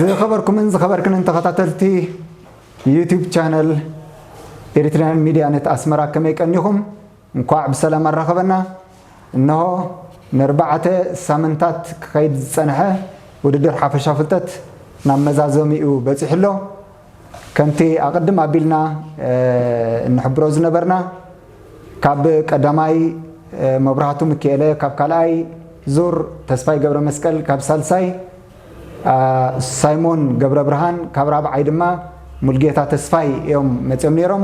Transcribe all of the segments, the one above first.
ዝኸበርኩምን ዝኸበርክንን ተኸታተልቲ ዩቲዩብ ቻነል ኤሪትሪያን ሚድያ ኔት ኣስመራ፣ ከመይ ቀኒኹም? እንኳዕ ብሰላም ኣራኸበና። እነሆ ንኣርባዕተ ሳምንታት ክኸይድ ዝጸንሐ ውድድር ሓፈሻ ፍልጠት ናብ መዛዘሚኡ በጺሑ ኣሎ። ከምቲ ኣቐድም ኣቢልና፣ እ፣ እንሕብሮ ዝነበርና፣ ካብ ቀዳማይ፣ እ፣ መብራህቱ ምክኤለ፣ ካብ ካልኣይ ዙር ተስፋይ ገብረ መስቀል፣ ካብ ሳልሳይ፣ እ፣ ሳይሞን ገብረ ብርሃን፣ ካብ ራብዓይ ድማ ሙልጌታ ተስፋይ እዮም መጺኦም ነይሮም።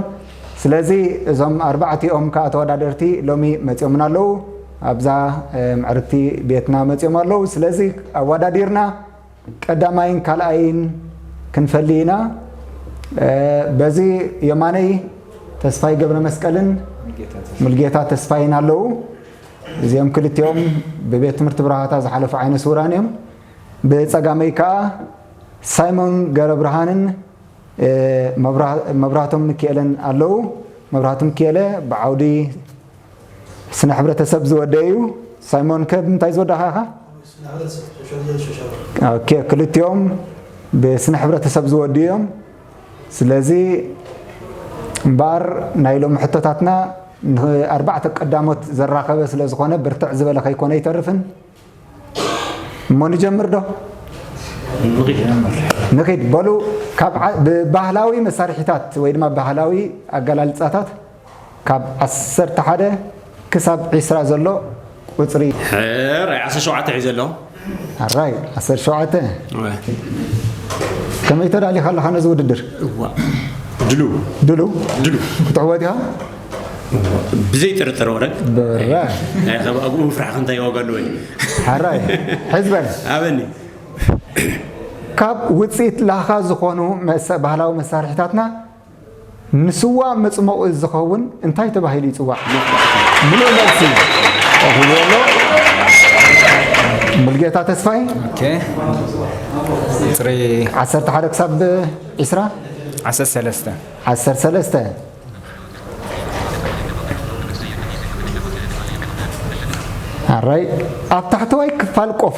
ስለዚ እዞም ኣርባዕቲኦም ከኣ ተወዳደርቲ ሎሚ መጺኦምና ኣለዉ። ኣብዛ፣ እ፣ ምዕርግቲ ቤትና መጺኦም ኣለዉ። ስለዚ ኣወዳዲርና ቀዳማይን ካልኣይን ክንፈሊ ኢና። እ፣ በዚ የማነይ ተስፋይ ገብረ መስቀልን ሙልጌታ ተስፋይን ኣለዉ። እዚኦም ክልቲኦም ብቤት ትምህርቲ ብርሃታ ዝሓለፉ ዓይነ ስውራን እዮም። ብጸጋመይ ከኣ ሳይሞን ገብረ ብርሃንን፣ እ፣ መብራ-፣ መብራህቶም ምክኤለን ኣለዉ። መብራህቱ ምክኤለ ብዓውዲ ስነ ሕብረተሰብ ዝወደየ እዩ። ሳይሞን ከ ብምንታይ ዝወዳእኻ ኢኻ? ኦኬ፣ ክልቲኦም ብስነ ሕብረተሰብ ዝወድዩ እዮም። ስለዚ እምበኣር ናይ ሎሚ ሕቶታትና ንኣርባዕተ ቀዳሞት ዘራኸበ ስለ ዝኾነ ብርትዕ ዝበለ ከይኮነ ኣይተርፍን። እሞ ንጀምር ዶ? ንኺድ። በሉ፣ ካብ ዓ-፣ ብባህላዊ መሳርሒታት ወይ ድማ ባህላዊ ኣገላልጻታት ካብ ዓሰርተ ሓደ ክሳብ ዒስራ ዘሎ ቁጽሪ። ሕራይ፣ ዓሰርተ ሸውዓተ ሒዘ ኣለኹ። ሕራይ፣ ዓሰርተ ሸውዓተ። እወ። ከመይ ተዳሊኻ ኣለኻ ነዚ ውድድር? እዋ። ድሉ። ድሉ? ድሉ። ክትዕወት ኢኻ? ብዘይ ጥርጥር ወረ። ብራ። ናይ ሰብ ኣብኡ ምፍራሕ ክንታይ ዋጋ ኣለዎ? ሕራይ፣ ሕዝበን። ኣበኒ። ካብ ውጽኢት ላኻ ዝኾኑ መሰ-፣ ባህላዊ መሳርሒታትና ንስዋ መጽመቒ ዝኸውን እንታይ ተባሂሉ ይጽዋዕ? ምሉእ መልሲ ረኺቡ ኣሎ። ሙልጌታ ተስፋይ። ኦኬ። ቁጽሪ ዓሰርተ ሓደ ክሳብ ዒስራ? ዓሰርተ ሰለስተ። ዓሰርተ ሰለስተ። ኣራይ፣ ኣብ ታሕተዋይ ክፋል ቆፎ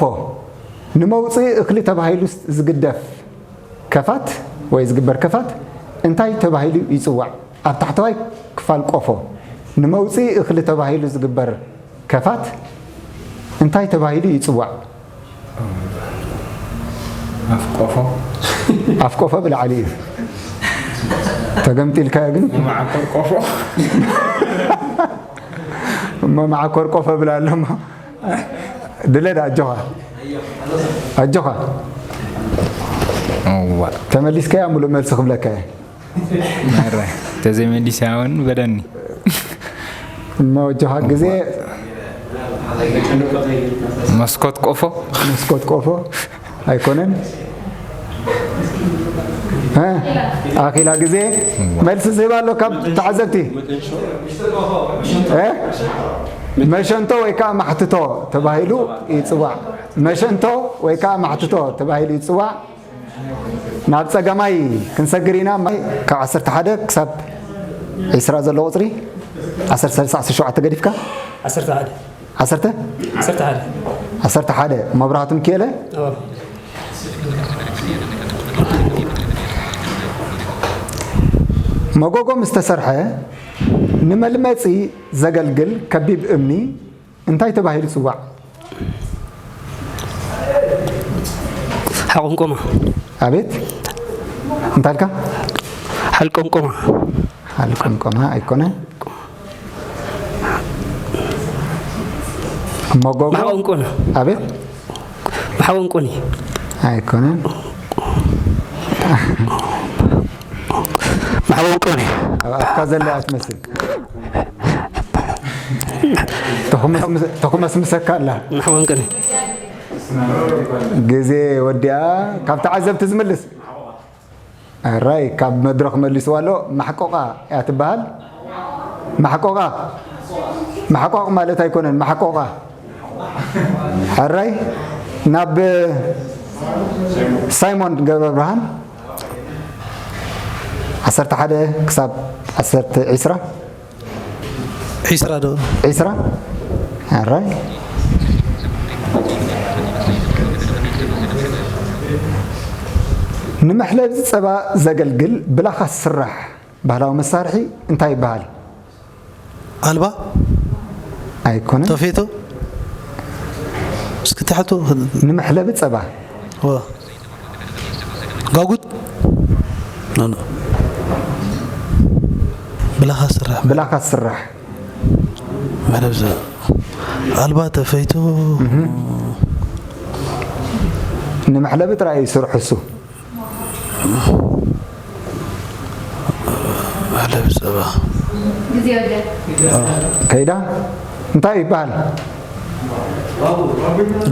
ንመውጽኢ እኽሊ ተባሂሉ ዝግደፍ ከፋት ወይ ዝግበር ከፋት እንታይ ተባሂሉ ይጽዋዕ? ኣብ ታሕተዋይ ክፋል ቆፎ ንመውጽኢ እኽሊ ተባሂሉ ዝግበር ከፋት እንታይ ተባሂሉ ይጽዋዕ? ኣፍ ቆፎ። ኣፍ ቆፎ ብላዕሊ እዩ። ተገምጢልካዮ ግን? መዓኮር ቆፎ። እሞ መዓኮር ቆፎ ብላ ኣሎ እሞ። ድለ ዳ ኣጆኻ። ኣጆኻ። እዋ። ተመሊስካያ ሙሉእ መልሲ ክብለካ እየ። መረ፣ ተዘይመሊስያ እውን በለኒ። እሞ ጆሃ ግዜ መስኮት ቆፎ። መስኮት ቆፎ ኣይኮነን። እ? ኣኺላ ግዜ መልሲ ዝህብ ኣሎ ካብ ተዓዘብቲ። እ? መሸንቶ ወይ ከዓ ማሕትቶ ተባሂሉ ይጽዋዕ። መሸንቶ ወይ ከዓ ማሕትቶ ተባሂሉ ይጽዋዕ። ናብ ጸጋማይ ክንሰግር ኢና። ማይ ካብ ዓሰርተ ሓደ ክሳብ ዒስራ ዘሎ ቁጽሪ፣ ዓሰርተ ሰለስተ፣ ዓሰርተ ሸውዓተ ገዲፍካ? ዓሰርተ ሓደ። ዓሰርተ? ዓሰርተ ሓደ። ዓሰርተ ሓደ። መብራህቱ ምክኤለ? ኣዎ። መጎጎ ምስ ተሰርሐ ንመልመጺ ዘገልግል ከቢብ እምኒ እንታይ ተባሂሉ ይጽዋዕ? ሓቆምቆማ። ኣቤት? እንታይ ኢልካ? ሓልቆምቆማ። ሓልቆምቆማ ኣይኮነን። መጎጎ። ማሓቆምቆኒ። ኣቤት? ማሓቆምቆኒ። ኣይኮነን። ማሓቆምቆኒ። ኣብ ኣፍካ ዘላ እያ ትመስል። ተኹመስ-፣ ተኹመስምሰካ ኣላ። ማሓቆምቆኒ። ግዜ ወዲኣ ካብ ተዓዘብቲ ዝምልስ። ኣራይ፣ ካብ መድረኽ መሊስዋ ኣሎ። ማሕቆቓ እያ ትበሃል። ማሕቆቓ። ማሕቋቕ ማለት ኣይኮነን፣ ማሕቆቓ። ኣራይ፣ ናብ ሳይሞን ገብረብርሃን። ዓሰርተ ሓደ ክሳብ ዓሰርተ፣ ዒስራ። ዒስራ ዶ? ዒስራ? ኣራይ። ንመሕለቢ ጸባ ዘገልግል ብላኻ ዝስራሕ ባህላዊ መሳርሒ እንታይ ይበሃል? ኣልባ? ኣይኮነን። ተፌቶ? እስኪ ትሕቶ። ንመሕለቢ ጸባ። ዋ። ጋጉት? ኖ፣ ኖ። ብላኻ ስራሕ። ብላኻ ስራሕ። መረብ ዘ-፣ ኣልባ ተፈይቶ። እህ። ንመሕለቢ ጥራይ እዩ ስርሑ እሱ። መሕለቢ ጸባ። ግዜ ወደ። ከይዳ? እንታይ ይበሃል?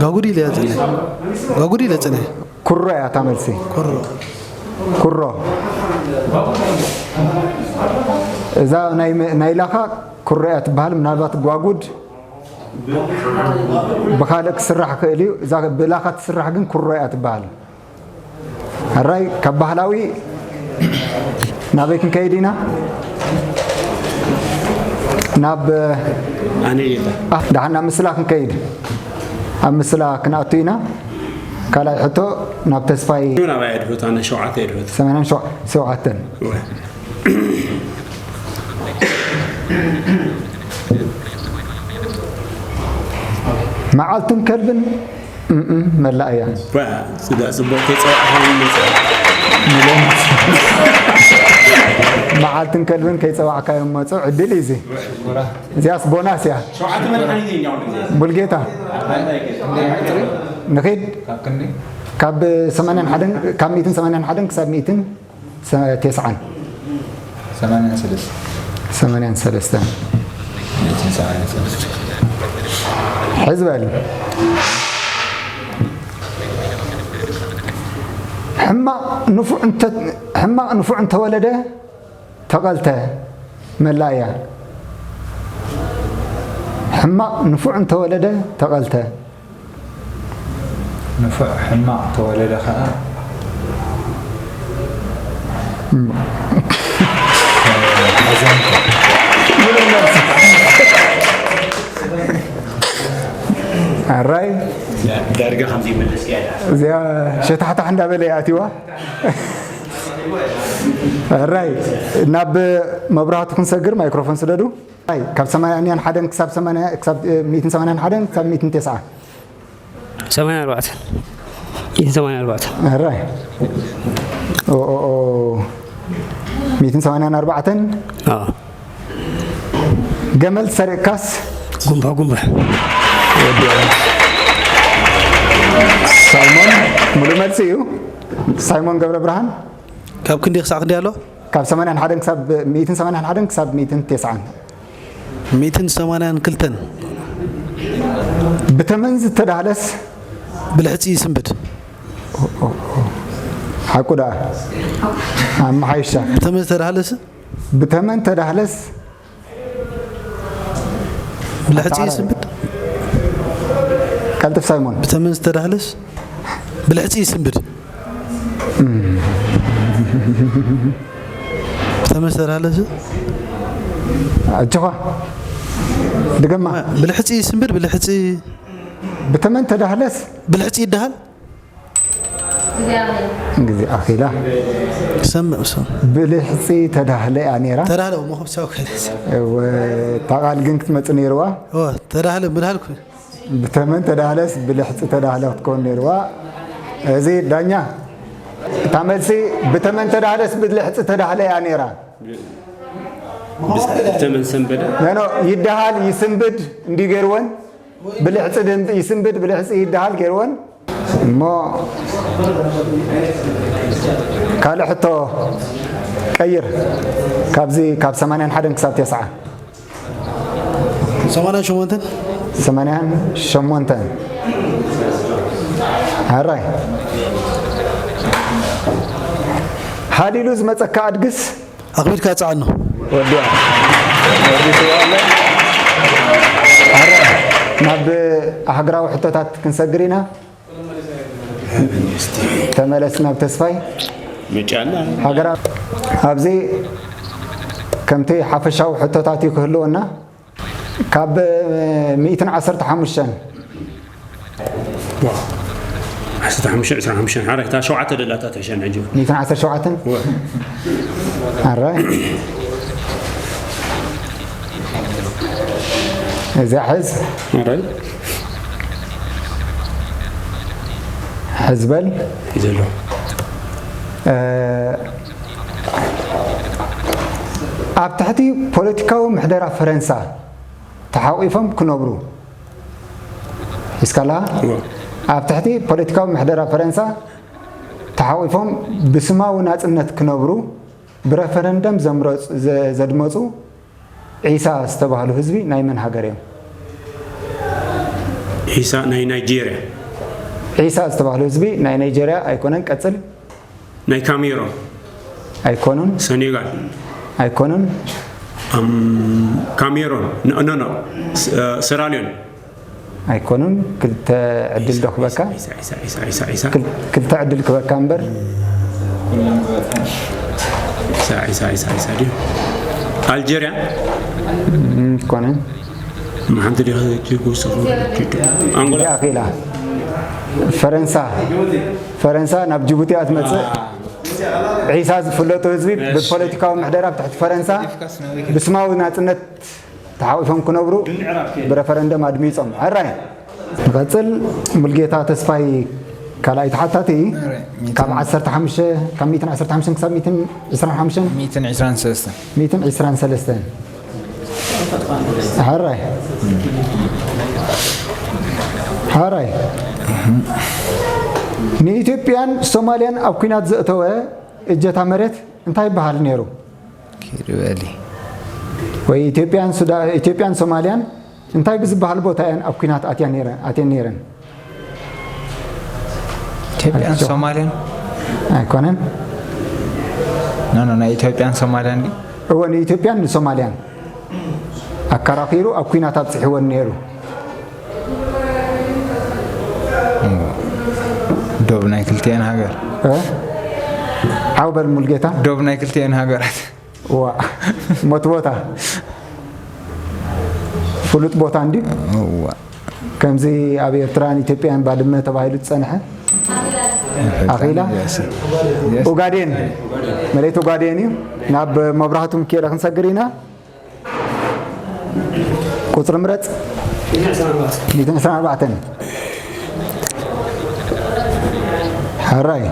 ጋጉድ ኢለ እያ ጽነ። ጋጉድ ኢለ ጽነ። ኩሮ እያ እታ መልሲ። ኩሮ። ኩሮ። እዛ ናይ መ-፣ ናይ ላኻ ኩሮ እያ ትበሃል። ምናልባት ጓጉድ ብኻልእ ክስራሕ ክእል እዩ። እዛ ብላኻ ትስራሕ ግን ኩሮ እያ ትበሃል። ሕራይ ካብ ባህላዊ ናበይ ክንከይድ ኢና? ናብ ኣነ ኢለ። ኣ፣ ደሓን ናብ ምስላ ክንከይድ። ኣብ ምስላ ክንኣቱ ኢና። ካልኣይ ሕቶ ናብ ተስፋይ። ናባይ ኣድህት፣ ኣነ ሸውዓተ ኣድህት። ሰማንያን ሸው-፣ ሸውዓተን። ወይ። መዓልትን ከልብን፣ እም፣ እም፣ መላእ እያ። ባ፣ ስጋ ጽቡቕ ከይጸዋዕካ ይመጽእ። ሚልዮን። መዓልትን ከልብን ከይጸዋዕካዮም መጹ። ዕድል እዩ እዚ። እዚኣስ ቦናስ እያ። ሸውዓተ መድሓኒት እየ እኛ ወዲ። ሙልጌታ። ንኺድ። ካብ ክንደይ? ካብ ሰማንያን ሓደን፣ ካብ ሚእትን ሰማንያን ሓደን ክሳብ ሚእትን ሰ-፣ ተስዓን። ሰማንያን ሰለስተ። ሰማንያን ሰለስተን። ሚእትን ሰማንያን ሰለስተ። ሕዝ በል። ሕማቕ ንፉዕ እንተ-፣ ሕማቕ ንፉዕ እንተወለደ ተቐልተ መላእያ። ሕማቕ ንፉዕ እንተወለደ ተቐልተ። ንፉዕ ሕማቕ ተወለደ ኸኣ፣ እም። ሓዘንተ። ኣራይ። ዳርጋ ከም ዘይመለስክያ እያ። እዚኣ ሸታሕታሕ እንዳበለ እያ ኣትዋ። ኣራይ። ናብ መብራህቱ ክንሰግር ማይክሮፎን ስደዱ። ኣይ፣ ካብ ሰማንያን ሓደን ክሳብ ሰማንያ፣ ክሳብ፣ እ፣ ሚእትን ሰማንያን ሓደን ክሳብ ሚእትን ተስዓ። ሰማንያን ኣርባዕተን። ሚእትን ሰማንያን ኣርባዕተን። ኣራይ። ኦ፣ ኦ፣ ኦ። ሚእትን ሰማንያን ኣርባዕተን። ኣዎ። ገመል ሰሪቕካስ? ጉምባ፣ ጉምባ። ወዲ ሳይሞን፣ ሙሉ መልሲ እዩ። ሳይሞን ገብረ ብርሃን። ካብ ክንደይ ክሳዕ ክንደይ ኣሎ? ካብ ሰማንያን ሓደን ክሳብ፣ ሚእትን ሰማንያን ሓደን ክሳብ ሚእትን ተስዓን። ሚእትን ሰማንያን ክልተን። ብተመን ዝተዳህለስ? ብልሕጺ ይስንብድ። ሓቁ ደኣ። ኣመሓይሻ። ብተመን ዝተዳህለስ? ብተመን ተዳህለስ? ብልሕጺ ኣተዓራሪ። ይስንብድ። ቀልጥፍ ሳይሞን። ብተመን ዝተዳህለስ? ብልሕጺ ይስንብድ። እም። ብተመን ዝተዳህለስ? ኣጆኻ። ድገማ። ብልሕጺ ይስንብድ፣ ብልሕጺ። ብተመን ተዳህለስ? ብልሕጺ ይደሃል? ግዜ ኣኺላ። ግዜ ኣኺላ። ሰምዕ፣ ሰምዕ። ብልሕጺ ተዳህለ እያ ነይራ። ተዳህለ፣ እሞ ክብሳው ከይደ። እወ፣ እታ ቃል ግን ክትመጽእ ነይርዋ። እወ፣ ተዳህለ፣ ምዳህልኩ። ብተመን ተዳህለስ ብልሕጺ ተዳህለ ክትከውን ነይርዋ። እዚ ዳኛ፣ እታ መልሲ ብተመን ተዳህለስ ብልሕጺ ተዳህለ እያ ነይራ። ብስ-፣ ብተመን ሰንበደ? ኖ፣ ኖ፣ ይደሃል፣ ይስንብድ እንዲዩ ገይርወን። ብልሕጺ ድም-፣ ይስንብድ፣ ብልሕጺ ይደሃል ገይርወን። እሞ ካልእ ሕቶ ቀይር። ካብዚ፣ ካብ ሰማንያን ሓደን ክሳብ ተስዓ። ሰማንያን ሸሞንተን። ሰማንያን ሸሞንተን። ኣራይ። ሃዲሉ ዝመጸካ ኣድግስ? ኣኽቢድካ ጸዓኖ። ወዲያ። ወዲ ስዋ ኣሎ። ኣራይ። ናብ ሃገራዊ ሕቶታት ክንሰግር ኢና። ተመለስ ናብ ተስፋይ። ምጫና። ሃገራ-፣ ኣብዚ ከምቲ ሓፈሻዊ ሕቶታት እዩ ክህልወና። ካብ ሚእትን ዓሰርተ ሓሙሽተን። ዓሰርተ ሓሙሽተ፣ ዕስራን ሓሙሽተን፣ ሓራይ፣ እታ ሸውዓተ ደላታ ትሕሸን ሕጂ። ሚእትን ዓሰርተ ሸውዓተን? ወ- ኣራይ። እዚኣ ሕዝ። ሓራይ። ሕዝ በል። እዩ ዘሎ። እ፣ ኣብ ትሕቲ ፖለቲካዊ ምሕደራ ፈረንሳ ተሓቒፎም ክነብሩ። ሒዝካላ? ወ- ኣብ ትሕቲ ፖለቲካዊ ምሕደራ ፈረንሳ ተሓቒፎም ብስማዊ ናጽነት ክነብሩ ብረፈረንደም ዘምረጹ-፣ ዘ-፣ ዘድመጹ ዒሳ ዝተባህሉ ህዝቢ ናይ መን ሃገር እዮም? ዒሳ ናይ ናይጄርያ። ዒሳ ዝተባህሉ ህዝቢ ናይ ናይጄርያ ኣይኮነን። ቀጽል። ናይ ካሜሮን። ኣይኮኑን። ሰኔጋል። ኣይኮኑን። ኣም፣ ካሜሮን። ኖ፣ ኖ፣ ኖ። ስ-፣ እ፣ ሰራልዮን። ኣይኮኑን። ክልተ ዕድል ዶ ክበካ? ዒሳ፣ ዒሳ፣ ዒሳ፣ ዒሳ፣ ዒሳ። ክል-፣ ክልተ ዕድል ክበካ እምበር። ዒሳ፣ ዒሳ፣ ዒሳ፣ ዒሳ ድዩ? ኣልጀርያ። እም፣ ኣይኮነን። ሓንቲ ዲኻ ጅቡቲ፣ ኣንጎላ። እዚኣ ኺኢላ። ፈረንሳ፣ ፈረንሳ ናብ ጅቡቲ እያ ትመጽእ። ዒሳ ዝፍለጡ ህዝቢ ብፖለቲካዊ ምሕደራ ኣብ ትሕቲ ፈረንሳ ብስማዊ ናጽነት ተሓቒፎም ክነብሩ ብረፈረንደም ኣድሚጾም። ሕራይ። ንቐጽል። ሙልጌታ ተስፋይ ካልኣይ ተሓታቲ። ካብ ዓሰርተ ሓሙሽተ፣ ካብ ሚእትን ዓሰርተ ሓሙሽተ ክሳብ ሚእትን ዕስራን ሓሙሽተ? ሚእትን ዕስራን ሰለስተን። ሚእትን ዕስራን ሰለስተን። ሕራይ። ሕራይ። ንኢትዮጵያን ሶማልያን ኣብ ኲናት ዘእተወ እጀታ መሬት እንታይ ይበሃል ነይሩ? ኪድ በሊ። ወይ ኢትዮጵያን ሱዳ-፣ ኢትዮጵያን ሶማልያን እንታይ ብዝበሃል ቦታ እየን ኣብ ኲናት ኣትያ ነይረ-፣ ኣትየን ነይረን? ኢትዮጵያን ሶማልያን? ኣይኮነን። ኖ፣ ኖ፣ ናይ ኢትዮጵያን ሶማልያን ድዩ? እወ፣ ንኢትዮጵያን ንሶማልያን ኣከራኺሩ ኣብ ኲናት ኣብጽሕወን ነይሩ። ዶብ ናይ ክልቲኤን ሃገር። እ? ሓው በል ሙልጌታ። ዶብ ናይ ክልቲኤን ሃገራት። እዋ፣ ሞት ቦታ። ፍሉጥ ቦታ እንድዩ። እዋ። ከምዚ ኣብ ኤርትራን ኢትዮጵያን ባድመ ተባሂሉ ዝጸንሐ። ኣኺላ? የስ። ኡጋዴን። መሬት ኡጋዴን እዩ። ናብ መብራህቱ ሚካኤል ክንሰግር ኢና። ቁጽሪ ምረጽ። ሚእትን ዕስራን ኣርባዕተን። ሕራይ።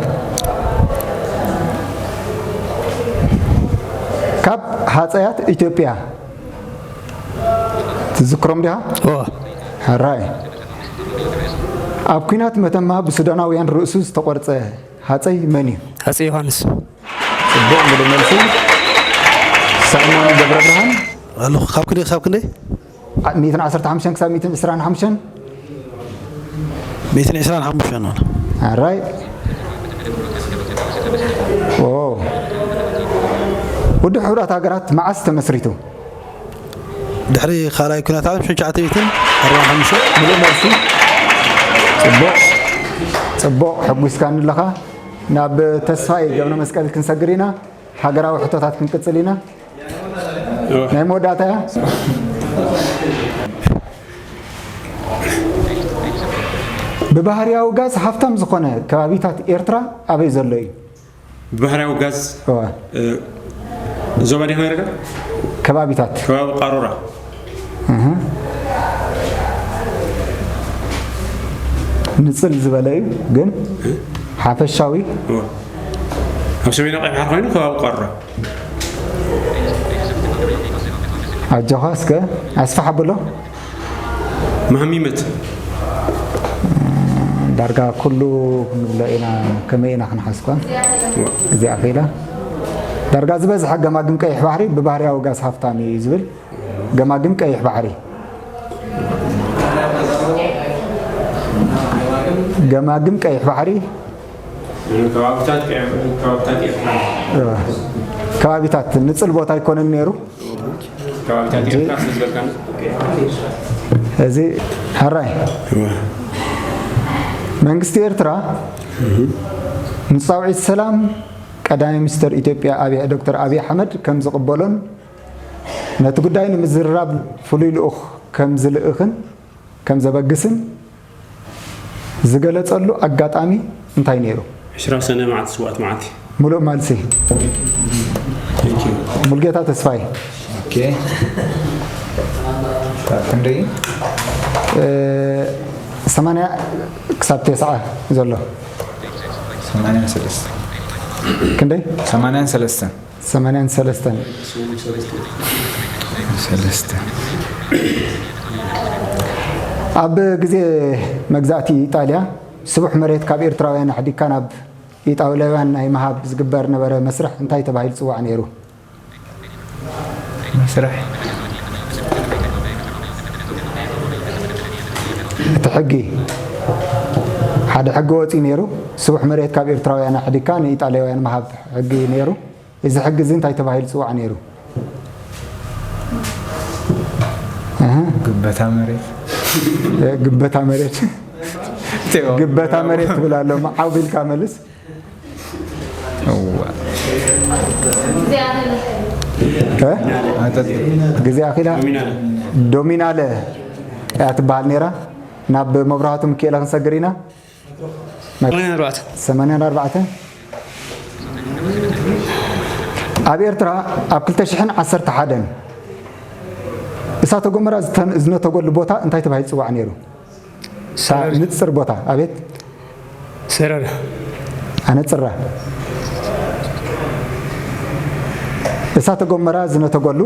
ካብ ሃጸያት ኢትዮጵያ ትዝክሮም ዲኻ? ኦ፣ ሕራይ። ኣብ ኲናት መተማ ብሱዳናውያን ርእሱ ዝተቖርጸ ሃጸይ መን እዩ? ሃጸይ ዮሃንስ። ጽቡቕ፣ ምሉእ መልሲ። ሳይሞን ገብረብርሃን። ኣሎ፣ ካብ ክንደይ ክሳብ ክንደይ? ሚእትን ዓሰርተ ሓሙሽተን ክሳብ ሚእትን ዕስራን ሓሙሽተን። ሚእትን ዕስራን ሓሙሽተን ኣሎ። ኣራይ። ኦ። ውድብ ሕቡራት ሃገራት መዓስ ተመስሪቱ? ድሕሪ ካልኣይ ኩናት ዓለም ሽዑ ትሽዓተ ሚእትን ኣርባዓን ሓሙሽተን። ምሉእ መልሲ። ጽቡቕ፣ ጽቡቕ፣ ሕጒስካኒ ኣለኻ። ናብ ተስፋይ ገብረ መስቀል ክንሰግር ኢና። ሃገራዊ ሕቶታት ክንቅጽል ኢና። ናይ መወዳእታ እያ። ብባህርያዊ ጋዝ ሃፍታም ዝኾነ ከባቢታት ኤርትራ ኣበይ ዘሎ እዩ? ብባህርያዊ ጋዝ፣ እዋ። እ፣ ዞባ ዲኻ ነርካ? ከባቢታት። ከባቢ ቃሮራ። እህ። ንጽል ዝበለ እዩ፣ ግን ሓፈሻዊ። እዋ። ኣብ ሰሜናዊ ቀይ ባሕሪ ኮይኑ ከባቢ ቃሮራ። ኣጆኻ እስከ ኣስፍሕ ኣብሎ። መሃሚመት። ዳርጋ ኩሉ ክንብሎ ኢና፣ ከመይ ኢና ክንሓስኳ? እዋ። እዚኣ ኸኢላ። ዳርጋ ዝበዝሐ ገማግም ቀይሕ ባሕሪ ብባህርያዊ ጋዝ ሃፍታም እዩ ዝብል። ገማግም ቀይሕ ባሕሪ። ገማግም ቀይሕ ባሕሪ። ከባብታት ቀ-፣ ከባብታት ኤርትራ። ከባቢታት ንጽል ቦታ ኣይኮነን ነይሩ። ከባብታት ኤርትራ ስለ ዝበልካኒ። እዚ ሕራይ። መንግስቲ ኤርትራ ንጻውዒት ሰላም ቀዳማይ ሚኒስተር ኢትዮጵያ ኣብይ፣ ዶክተር ኣብይ ኣሕመድ ከም ዝቕበሎን ነቲ ጉዳይ ንምዝርራብ ፍሉይ ልኡኽ ከም ዝልእኽን ከም ዘበግስን ዝገለጸሉ ኣጋጣሚ እንታይ ነይሩ? ዕስራ ሰነ መዓልቲ ስውኣት መዓልቲ። ምሉእ መልሲ። ሙሉጌታ ተስፋይ። ኦኬ። ካብ ክንደይ? እ፣ ሰማንያ ክሳብ ተስዓ ዘሎ። ሰማንያን ሰለስተ። ክንደይ? ሰማንያን ሰለስተን። ሰማንያን ሰለስተን። ሰለስተ። ኣብ ግዜ መግዛእቲ ኢጣልያ፣ ስቡሕ መሬት ካብ ኤርትራውያን ኣሕዲግካ ናብ ኢጣልያውያን ናይ ምሃብ ዝግበር ነበረ መስርሕ እንታይ ተባሂሉ ዝጽዋዕ ነይሩ? መስርሕ። እቲ ሕጊ፣ ሓደ ሕጊ ወጺኡ ነይሩ። ስቡሕ መሬት ካብ ኤርትራውያን ኣሕዲግካ ንኢጣልያውያን ምሃብ ሕጊ ነይሩ። እዚ ሕጊ እዚ እንታይ ተባሂሉ ዝጽዋዕ ነይሩ? እህ። ግበታ መሬት። እ፣ ግበታ መሬት። ግበታ መሬት ትብል ኣሎ። ዓው ኢልካ መልስ። እዋ። እ? ኣጠጥ-፣ ግዜ ኣኺላ። ዶሚናለ። ዶሚናለ እያ ትበሃል ነይራ። ናብ መብራህቱ ሚካኤል ክንሰግር ኢና። ሰማንያን ኣርባዕተን። ሰማንያን ኣርባዕተን። ኣብ ኤርትራ ኣብ ክልተ ሽሕን ዓሰርተ ሓደን እሳተ ጎመራ ዝተን-፣ ዝነተገሉ ቦታ እንታይ ተባሂሉ ይጽዋዕ ነይሩ? እታ ሰረር። ንጽር ቦታ፣ ኣቤት። ሰረር። ኣነጽራ። እሳተ ጎመራ ዝነተገሉ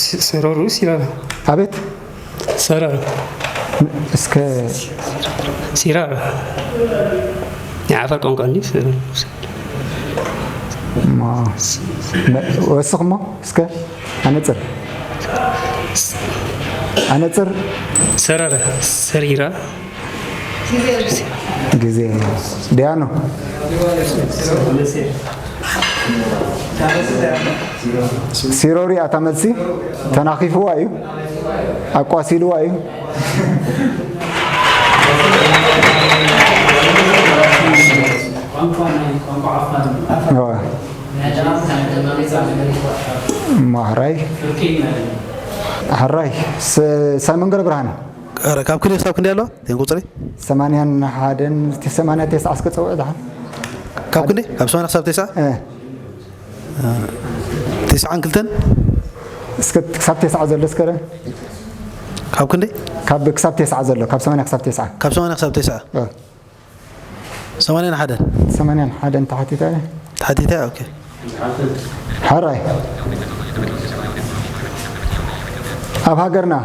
ስ-፣ ሰረሩ ሲራራ። ኣቤት። ሰረር። እስከ ሲራራ። ናይ ዓፋር ቋንቋ እንዲ ሰረር። ማ-፣ መ-፣ ወስኽሞ እስከ ኣነጽር። ኣነጽር። ሰረር። ሰሪራ። ግዜ። ዲያኖ። ሲሮሪ ኣታ መልሲ ተናኺፍዋ እዩ፣ ኣቋሲልዋ እዩ። እዋ። ማሕራይ። ሕራይ። ስ-፣ ሳይሞን ገብረብርሃን። ኧረ፣ ካብ ክንደይ ክሳብ ክንደይ ኣለዋ? እተን ቁጽሪ? ሰማንያን ሓደን፣ እቲ ሰማንያ ተስዓ እስከ ጸውዕ ደሓን። ካብ ክንደይ? ካብ ሰማንያ ክሳብ ተስዓ? እ። እ፣ ተስዓን ክልተን? እስከ ክሳብ ተስዓ ዘሎ እስከ ረ-፣ ካብ ክንደይ? ካብ ክሳብ ተስዓ ዘሎ፣ ካብ ሰማንያ ክሳብ ተስዓ። ካብ ሰማንያ ክሳብ ተስዓ? እ። ሰማንያን ሓደን። ሰማንያን ሓደን ተሓቲታ እያ። ተሓቲታ እያ፣ ኦኬ። ሕራይ። ኣብ ሃገርና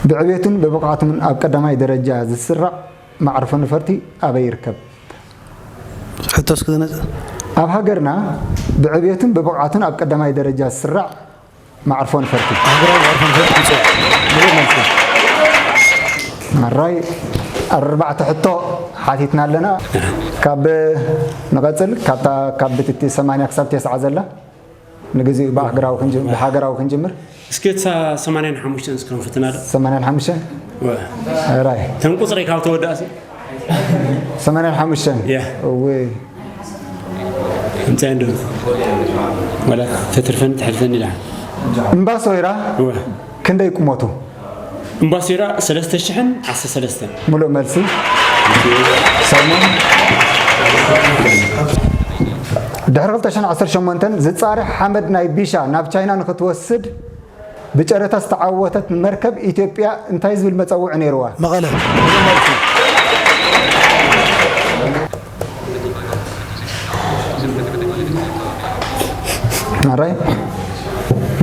ብዕቤቱን ብብቕዓቱን ኣብ ቀዳማይ ደረጃ ዝስራዕ መዕርፎ ነፈርቲ ኣበይ ይርከብ? ሕቶ እስኪ ዝነጽ-፣ ኣብ ሃገርና ብዕቤቱን ብብቕዓቱን ኣብ ቀዳማይ ደረጃ ዝስራዕ መዕርፎ ነፈርቲ። ሃገራዊ መዕርፎ ነፈርቲ ይጽዋዕ። ምሉእ መልሲ። ሕራይ፣ ኣርባዕተ ሕቶ ሓቲትና ኣለና። ካብ ንቐጽል፣ ካብታ ካብ ብትቲ ሰማንያ ክሳብ ተስዓ ዘላ፣ ንግዜኡ ብሃገራዊ ክንጅ-፣ ብሃገራዊ ክንጅምር። እስኪ እታ ሰማንያን ሓሙሽተን እስከ ንፍትና ዶ? ሰማንያን ሓሙሽተን? ወ። ሕራይ። ተን ቁጽሪ ካብ ተወዳእሲ? ሰማንያን ሓሙሽተን? ያ። እወ። እንታይ እንዶ? ወላ ተትርፈን ትሕልፈን ኢላ። እምባሶይራ እወ። ክንደይ ቁመቱ? እምባሶይራ ሰለስተ ሽሕን ዓሰርተ ሰለስተን። ምሉእ መልሲ። ሰሙን። ድሕሪ ክልተ ሽሕን ዓሰርተ ሸሞንተን ዝጻርሕ ሓመድ ናይ ቢሻ ናብ ቻይና ንክትወስድ ብጨረታ ዝተዓወተት መርከብ ኢትዮጵያ እንታይ ዝብል መጸውዒ ነይርዋ? መቐለ። ምሉእ መልሲ። ሕራይ።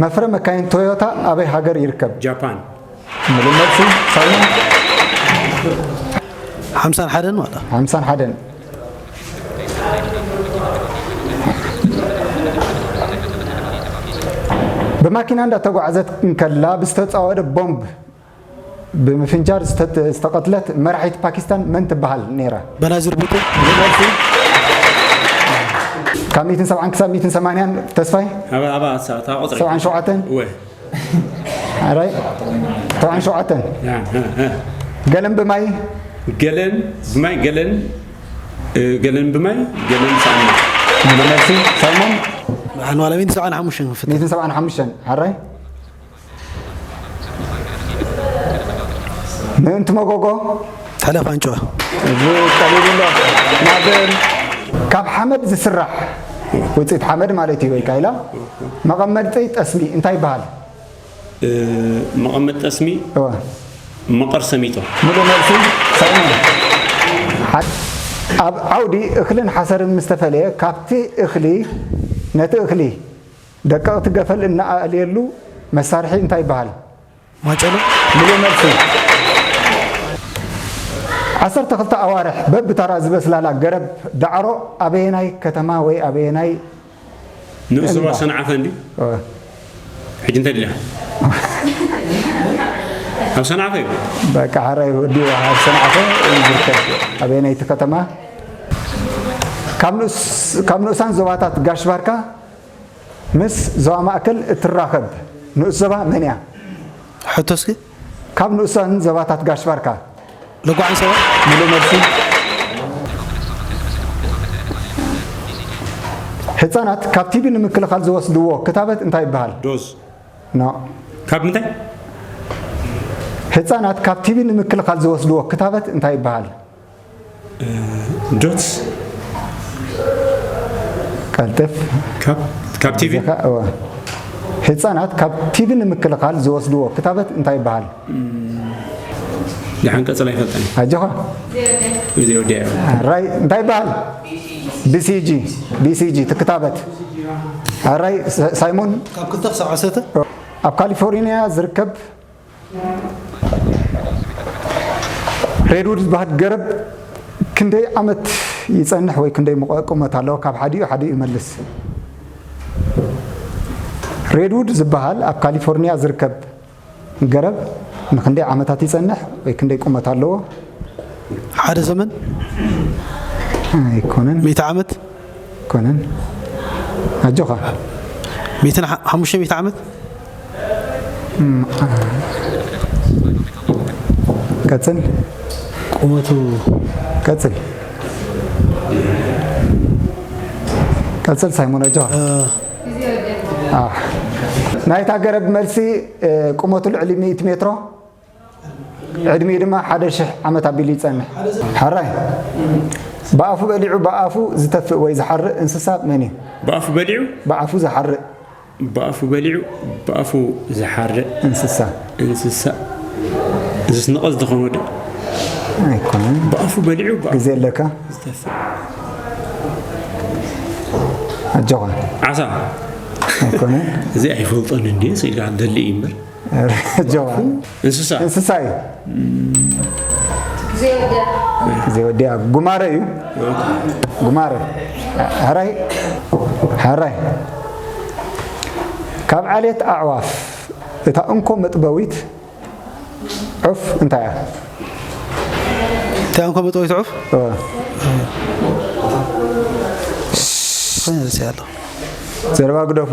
መፍረ መካይን ቶዮታ ኣበይ ሃገር ይርከብ? ጃፓን። ምሉእ መልሲ። ሳይሞን። ሓምሳን ሓደን ማለት። ሓምሳን ሓደን። ብማኪና እንዳተጓዕዘት እንከላ ብዝተጻወደ ቦምብ ብምፍንጃር ዝተት-፣ ዝተቐትለት መራሒት ፓኪስታን መን ትበሃል ነይራ? በናዚር ቡቶ። ምሉእ መልሲ። ካብ ሚእትን ሰብዓን ክሳብ ሚእትን ሰማንያን ተስፋይ? ኣባ፣ ኣባ፣ ሳ-፣ እታ ቁጽሪ። ሰብዓን ሸውዓተን? እወ። ኣራይ? ሰብዓን ሸውዓተን? ያ፣ እ፣ እ። ገለን ብማይ? ገለን ብማይ፣ ገለን፣ እ፣ ገለን ብማይ፣ ገለን ብሳእኒ። ምሉእ መልሲ፣ ሳይሞን? ንሓን ዋላ ሚእትን ሰብዓን ሓሙሽተን ክፍት። ሚእትን ሰብዓን ሓሙሽተን፣ ኣራይ? ምእንቲ መጎጎ። ትሕለፍ ኣንጭዋ። እዚ ቀሊል ኣሎ። ናብ ካብ ሓመድ ዝስራሕ ውፅኢት ሓመድ ማለት እዩ። ወይ ካይላ መቐመጢ ጠስሚ እንታይ ይበሃል? መቐመጥ ጠስሚ እወ። መቐር ሰሚጦ። ሙሉ መልሲ ሳይሞን። ሓ- ኣብ ዓውዲ እኽልን ሓሰርን ምስ ተፈለየ ካብቲ እኽሊ ነቲ እኽሊ ደቀቕቲ ገፈል እናኣልየሉ መሳርሒ እንታይ ይበሃል? ማጨሎ። ሙሉ መልሲ። ዓሰርተ ክልተ ኣዋርሕ በብተራ ዝበስላላ ገረብ ዳዕሮ ኣበየናይ ከተማ ወይ ኣበየናይ ንኡስ ዞባ እምባ። ሰንዓፈ እንዲ ኦ፣ ሕጂ እንታይ ድልያ ኣብ ሰንዓፈ እዩ። በቃ ሓራይ ወዲኡ ኣብ ሰንዓፈ እዩ ዝርከብ። ኣበየናይቲ ከተማ ካብ ንኡስ- ካብ ንኡሳን ዞባታት ጋሽ ባርካ ምስ ዞባ ማእከል እትራኸብ ንኡስ ዞባ መን እያ? ሕቶ እስኪ። ካብ ንኡሳን ዞባታት ጋሽ ባርካ ለጓዓን ሰባት። ሙሉ መልሲ። ህፃናት ካብ ቲቢ ንምክልኻል ዝወስድዎ ክታበት እንታይ ይበሃል? ዶዝ ኖ። ካብ ምንታይ ህፃናት ካብ ቲቢ ንምክልኻል ዝወስድዎ ክታበት እንታይ ይበሃል? ዶትስ ቀልጥፍ። ካብ ካብ ቲቪ እዚኻ፣ እወ። ህፃናት ካብ ቲቢ ንምክልኻል ዝወስድዎ ክታበት እንታይ ይበሃል? ደሓን ቀፅል ኣይፈልጠን ኣጆኻ። እዚ ወዲያ ራይ እንታይ ይበሃል? ቢሲጂ። ቢሲጂ ትክታበት። ራይ ሳ- ሳይሞን ካብ ክልተ ክሳብ ዓሰርተ። ኣብ ካሊፎርኒያ ዝርከብ ሬድውድ ዝበሃል ገረብ ክንደይ ዓመት ይጸንሕ ወይ ክንደይ ሙቐ- ቁመት ኣለዎ? ካብ ሓዲኡ ሓዲኡ ይመልስ። ሬድውድ ዝበሃል ኣብ ካሊፎርኒያ ዝርከብ ገረብ ንክንደይ ዓመታት ይጸንሕ ወይ ክንደይ ቁመት ኣለዎ? ሓደ ዘመን ኣይኮነን፣ ሚእቲ ዓመት። ኣይኮነን። ኣጆኻ። ሚእትን ሓ- ሓሙሽተ ሚእቲ ዓመት። ቀጽል፣ ቁመቱ ቀጽል፣ ቀጽል ሳይሞን ኣጆኻ። እ፣ ኣሕ። ናይታ ገረብ መልሲ እ፣ ቁመቱ ልዕሊ ሚእቲ ሜትሮ፣ ዕድሚኡ ድማ ሓደ ሽሕ ዓመት ኣቢሉ ይጸንሕ። ሓራይ ብኣፉ በሊዑ ብኣፉ ዝተፍእ ወይ ዝሓርእ እንስሳ መን እዩ? ብኣፉ በሊዑ ብኣፉ ዝሓርእ ብኣፉ በሊዑ ብኣፉ ዝሓርእ እንስሳ እንስሳ ዝስንቐ ዝኾነ ወዲ ኣይኮነን። ብኣፉ በሊዑ ብኣፉ ግዜ ኣለካ። ዝተፍእ ኣጆኻ። ዓሳ ኣይኮነን። እዚ ኣይፈልጦን እንዲ ስኢልካ ደሊ እዩ እምበር ኣጆኻ። እንስሳ እንስሳ እዩ። ግዜ ወዲያ ጉማረ እዩ። ጉማረ። ሕራይ፣ ሕራይ። ካብ ዓሌት ኣዕዋፍ እታ እንኮ መጥበዊት ዑፍ እንታይ እያ? እንታይ እንኮ መጥበዊት ዑፍ? እወ። ኮይነ ርእሲ ኣሎ። ዘረባ ግደፉ።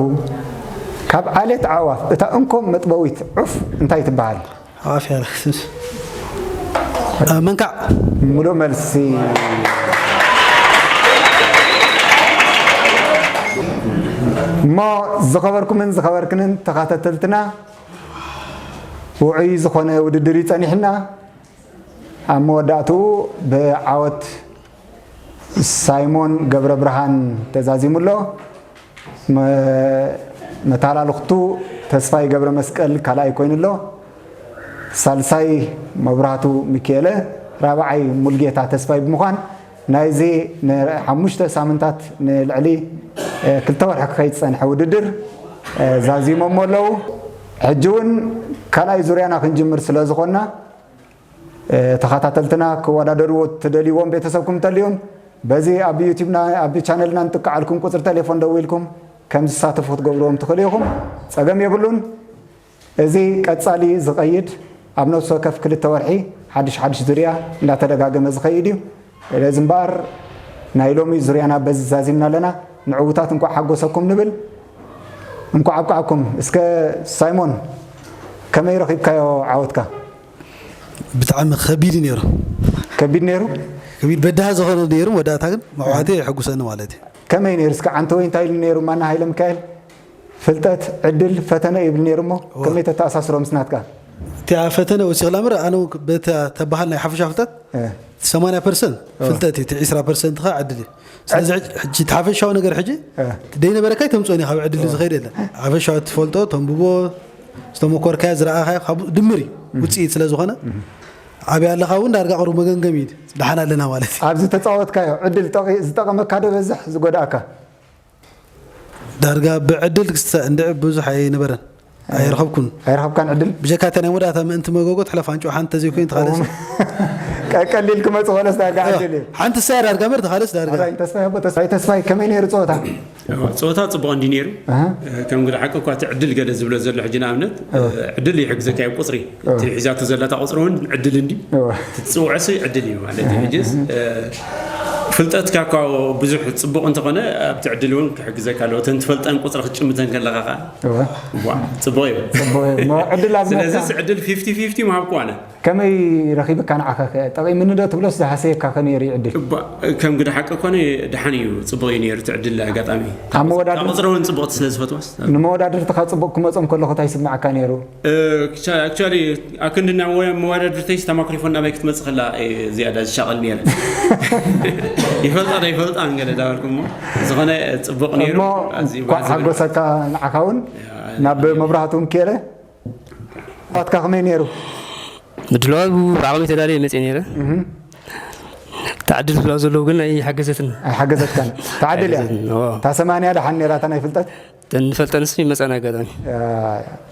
ካብ ዓሌት ኣዕዋፍ እታ እንኮ መጥበዊት ዑፍ እንታይ ትበሃል? ኣዕዋፍ እያ። እ፣ መንካዕ። ሙሉእ መልሲ። እሞ ዝኸበርኩምን ዝኸበርክንን ተኸታተልትና ውዑይ ዝኾነ ውድድር እዩ ጸኒሕና። ኣብ መወዳእትኡ ብዓወት ሳይሞን ገብረብርሃን ተዛዚሙ ኣሎ። መ- መተሓላልኽቱ ተስፋይ ገብረመስቀል ካልኣይ ኮይኑ ኣሎ። ሳልሳይ መብራህቱ ሚኪኤለ፣ ራብዓይ ሙልጌታ ተስፋይ ብምዃን ናይዚ ንሓሙሽተ ሳምንታት ንልዕሊ ክልተ ወርሒ ክኸይድ ዝጸንሐ ውድድር ዛዚሞሞ ኣለዉ። ሕጂ እውን ካልኣይ ዙርያና ክንጅምር ስለ ዝኾንና ተኸታተልትና ክወዳደርዎ ትደልይዎም ቤተሰብኩም እንተልዮም በዚ ኣብ ዩቲብና ኣብ ቻነልና ንጥቅዓልኩም ቁፅሪ ቴሌፎን ደዊልኩም ከም ዝሳተፉ ክትገብርዎም ትኽእሉ ኢኹም። ፀገም የብሉን። እዚ ቀፃሊ ዝቐይድ ኣብ ነፍሲ ወከፍ ክልተ ወርሒ ሓድሽ ሓድሽ ዙርያ እንዳተደጋገመ ዝኸይድ እዩ። ስለዚ እምበኣር ናይ ሎሚ ዙርያና በዚ ዛዚምና ኣለና። ንዕዉታት እንኳዕ ሓጎሰኩም ንብል። እንኳዕ ኣብቅዓኩም። እስከ ሳይሞን ከመይ ረኺብካዮ ዓወትካ? ብጣዕሚ ከቢድ እዩ ነይሩ። ከቢድ ነይሩ? ከቢድ በዳህ ዝኾነ ነይሩ፣ መወዳእታ ግን መዕዋቲ የሐጉሰኒ ማለት እዩ። ከመይ ነይሩ? እስከ ዓንተወይ እንታይ ኢሉ ነይሩ ማና ሃይለ ሚካኤል? ፍልጠት፣ ዕድል፣ ፈተነ ይብል ነይሩ እሞ ከመይ ተተኣሳስሮ ምስ ናትካ? እቲ ፈተነ ወሲኽላ ምረ ኣነ እውን በታ ተበሃል ናይ ሓፈሻ ፍልጠት እ። ሰማንያ ፐርሰንት እ። ፍልጠት እዩ፣ እቲ ዕስራ ፐርሰንት ኸ ዕድል እዩ። ስለዚ ሕጂ፣ ሕጂ እቲ ሓፈሻዊ ነገር ሕጂ እ። ደይነበረካይ ተምፅኦ እኒ ካብ ዕድል ዝኸይድ የለን። ሓፈሻዊ ትፈልጦ፣ ተንብቦ፣ ዝተመኮርካዮ፣ ዝረኣኻዮ፣ ካብኡ ድምር እዩ። ውፅኢት ስለ ዝኾነ፣ ኣብያ ኣለኻ እውን ዳርጋ ቅሩብ መገምገሚ እዩ። ደሓን ኣለና ማለት እዩ። ኣብዚ ተፃወትካዮ ዕድል ጠቒ-፣ ዝጠቐመካ ዶ በዝሕ ዝጎድኣካ? ዳርጋ ብዕድል ክስተ-፣ እንድዒ ብዙሕ ኣይነበረን። ኣይረኸብኩን። ኣይረኸብካን ዕድል? ብጀካ እታ ናይ መወዳእታ ምእንቲ መጎጎ ትሕለፍ ኣንጭዋ ሓንቲ ተዘይኮይኑ ተኻለስ። ቀ-፣ ቀሊል ክመጽእ ኾነስ ዳርጋ ዕድል እዩ። ሓንቲ እሳ እያ ዳርጋ እምበር ተኻለስ ዳርጋ። ኣራይ ተስፋይ ኣቦ፣ ተስፋይ፣ ተስፋይ ከመይ ነይሩ ጸወታ? ጸወታ ጽቡቕ እንዲ ነይሩ። ኣሃ። ከም ግደ ሓቂ እኳ እቲ ዕድል ገለ ዝብሎ ዘሎ ሕጂ ንኣብነት፣ ኣዎ። ዕድል ይሕግዘካ እዩ ቁጽሪ። ኣዎ። እቲ ሒዛቶ ዘላ እታ ቁጽሪ እውን ዕድል እንዲ። ኣዎ። ትጽውዖ ሲ ዕድል እዩ ማለት እዩ። ሕጂስ፣ እ፣ ፍልጠትካ እኳ ብዙሕ ጽቡቕ እንተኾነ ኣብቲ ዕድል እውን ክሕግዘካ ኣለዎ። እተን ትፈልጠን ቁጽሪ ክትጭምተን ከለኻ ኸኣ እወ። ዋ፣ ጽቡቕ እዩ። ጽቡቕ እዩ። እሞ ዕድል ኣብነካ። ስለዚስ ዕድል ፊፍቲ ፊፍቲ ምሃብኩ ኣነ። ከመይ ረኺብካ ንዓኻ ኸ? ጠቒምኒ ዶ ትብሎስ ዝሃሰየካ ከ ነይሩ እዩ ዕድል? እባ፣ ከም ግደ ሓቂ ኮነ ደሓን እዩ፣ ጽቡቕ እዩ ነይሩ እቲ ዕድል ኣጋጣሚ። ኣብ መወዳድር-፣ እታ ቁጽሪ እውን ጽቡቕቲ ስለ ዝፈትዋስ። ንመወዳድርትኻ ጽቡቕ ክመጾም ከለኹ እንታይ ይስምዓካ ነይሩ? እ፣ ክቻ-፣ ኣክቹዋሊ፣ ኣክንዲ ናብ ወ-፣ መወዳድርተይስ እታ ማክሮፎን ናበይ ክትመጽእ ከላ እየ ዝያዳ ዝሻቐል ነይረ። ይፈልጣ ዶ ይፈልጣ እንገለ ዳበልኩ እሞ፣ ዝኾነ ጽቡቕ ነይሩ። እሞ ኣዝዩ እንኳዕ ባዝብል። ሓጎሰካ ንዓኻ እውን። ያ፣ ናብ ያ። መብራህቱ እንኬረ። ናትካ ከመይ ነይሩ? ምድላው ብዓቕመይ ተዳልየ መፅየ ነይረ። እህ። እታ ዕድል ዝብላ ዘለዉ ግን ኣይሓገዘትን። ኣይሓገዘትካን። እታ ዕድል እያ። ኣይሓገዘትን፣ እዎ። እታ ሰማንያ ደሓን ነይራ እታ ናይ ፍልጠት? እተን ንፈልጠንስ ይመፃና ኣጋጣሚ። ያ፣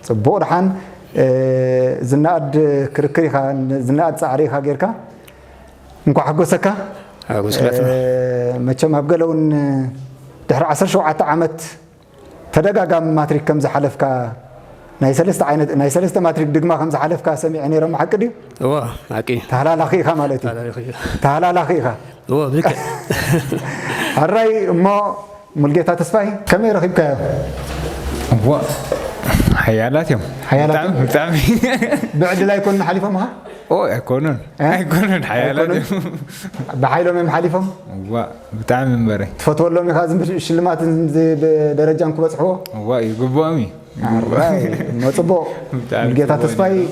ጽቡቕ ደሓን፣ እ፣ ዝነኣድ ክርክር ኢኻ፣ ዝነኣድ ጻዕሪ ኢኻ ጌርካ። እንኳዕ ሓጎሰካ። ሓጎስ እ፣ መቸም ኣብ ገለ እውን ድሕሪ ዓሰርተ ሸውዓተ ዓመት ተደጋጋሚ ማትሪክ ከም ዝሓለፍካ፣ ናይ ሰለስተ ዓይነት፣ ናይ ሰለስተ ማትሪክ ድግማ ከም ዝሓለፍካ ሰሚዐ ነይረ፣ እሞ ሓቂ ድዩ? እወ፣ ሓቂ እዩ። ተሃላላኺ ኢኻ ማለት እዩ። ተሃላላኺ እዩ። ተሃላላኺ ኢኻ። እወ፣ ብልክዕ። ሕራይ እሞ፣ ሙልጌታ ተስፋይ፣ ከመይ ረኺብካዮ? እወ፣ ሓያላት እዮም። ሓያላት ብጣዕሚ፣ እዮም? ብጣዕሚ። ብዕድል ኣይኮኑን ሓሊፎምኻ? ኦ፣ ኣይኮኑን። እ? ኣይኮኑን፣ ሓያላት ኣይኮኑን? እዮም። ብሓይሎም እዮም ሓሊፎም? እዋ፣ ብጣዕሚ እምበረ። ትፈትወሎም ኢኻ፣ ዝም ብል ሽልማትን ዝ-፣ ብ-፣ ደረጃን ክበጽሕዎ? እዋ፣ ይግብኦም እዩ። ኣራይ፣ እሞ ጽቡቕ። ብጣዕሚ ሙልጌታ ጽቡቕ ተስፋይ፣ እዩ።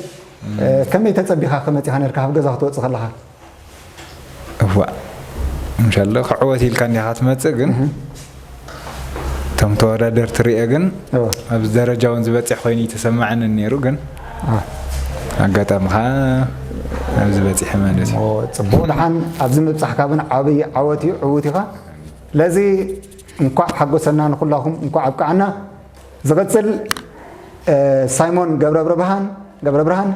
እ፣ ከመይ ተጸቢኻ ከመጺኻ ነርካ ካብ ገዛ ክትወጽእ ከለኻ? እዋ፣ እንሻሎ ክዕወት ኢልካ እንዲኻ ትመጽእ፣ ግን እህ። እቶም ተወዳደርቲ ሪኤ ግን እዋ። ኣብዚ ደረጃ እውን ዝበጽሕ ኮይኑ ይተሰማዕንን ነይሩ፣ ግን አ። ኣጋጣሚ ኸዓ ኣብዚ በጺሐ ማለት እዩ። እሞ ጽቡቕ ደሓን ኣብዚ ምብጻሕካ እውን ዓብዪ ዓወት እዩ፣ ዕዉት ኢኻ። ስለዚ እንኳዕ ሓጎሰና ንኹላኹም፣ እንኳዕ ኣብቅዓና። ዝቕጽል፣ እ፣ ሳይሞን ገብረብርሃን፣ ገብረብርሃን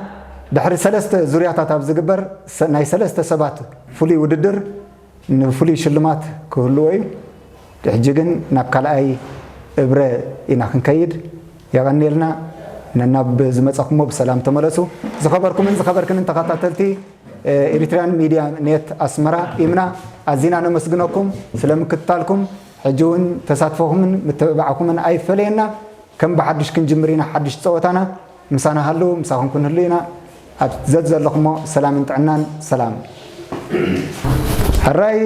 ድሕሪ ሰለስተ ዙርያታት ኣብ ዝግበር ሰ-፣ ናይ ሰለስተ ሰባት ፍሉይ ውድድር ንፍሉይ ሽልማት ክህልዎ እዩ። ሕጂ ግን ናብ ካልኣይ እብረ ኢና ክንከይድ። የቐንየልና። ነናብ ዝመጸኹሞ ብሰላም ተመለሱ። ዝኸበርኩምን ዝኸበርክንን ተኸታተልቲ፣ እ፣ ኤሪትሪያን ሚድያ ኔት ኣስመራ ኢምና ኣዚና ነመስግነኩም ስለ ምክትታልኩም። ሕጂ እውን ተሳትፎኹምን ምትብባዕኩምን ኣይፈለየና። ከም ብሓድሽ ክንጅምር ኢና ሓድሽ ጸወታና። ምሳና ሃልዉ፣ ምሳኹም ክንህሉ ኢና። ኣብ ዘት ዘለኹሞ ሰላምን ጥዕናን። ሰላም። ሕራይ፣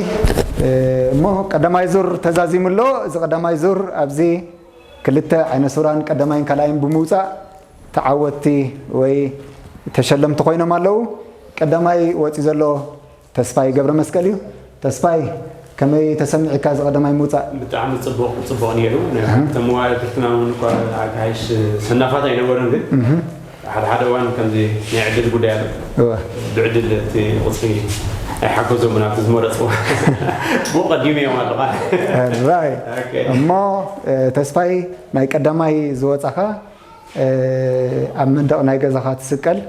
እ፣ እሞ ቀዳማይ ዙር ተዛዚሙ ኣሎ። እዚ ቀዳማይ ዙር ኣብዚ ክልተ ዓይነ ሱራን ቀዳማይን ካልኣይን ብምውጻእ ተዓወትቲ ወይ ተሸለምቲ ኮይኖም ኣለዉ። ቀዳማይ ወጺኡ ዘሎ ተስፋይ ገብረመስቀል እዩ። ተስፋይ፣ ከመይ ተሰሚዕካ እዚ ቀዳማይ ምውጻእ? ብጣዕሚ ጽቡቕ፣ ጽቡቕ ነይሩ። ናይ እህ። እቶም መዋድርትና እውን እኳ ኣጋይሽ ሰናፋት ኣይነበሩን፣ ግን እህ። ሓደ ሓደ እዋን ከምዚ ናይ ዕድል ጉዳይ ኣሎ። እወ። ብዕድል እቲ ቁጽሪ ኣይሓገዞምን ኣብቲ ዝመረጽዎ። ብኡ ቀዲመዮም ኣለኻ። ራይ። ኦኬ። እሞ፣ እ፣ ተስፋይ ናይ ቀዳማይ ዝወጻኻ እ፣ ኣብ መንደቕ ናይ ገዛኻ ትስቀል።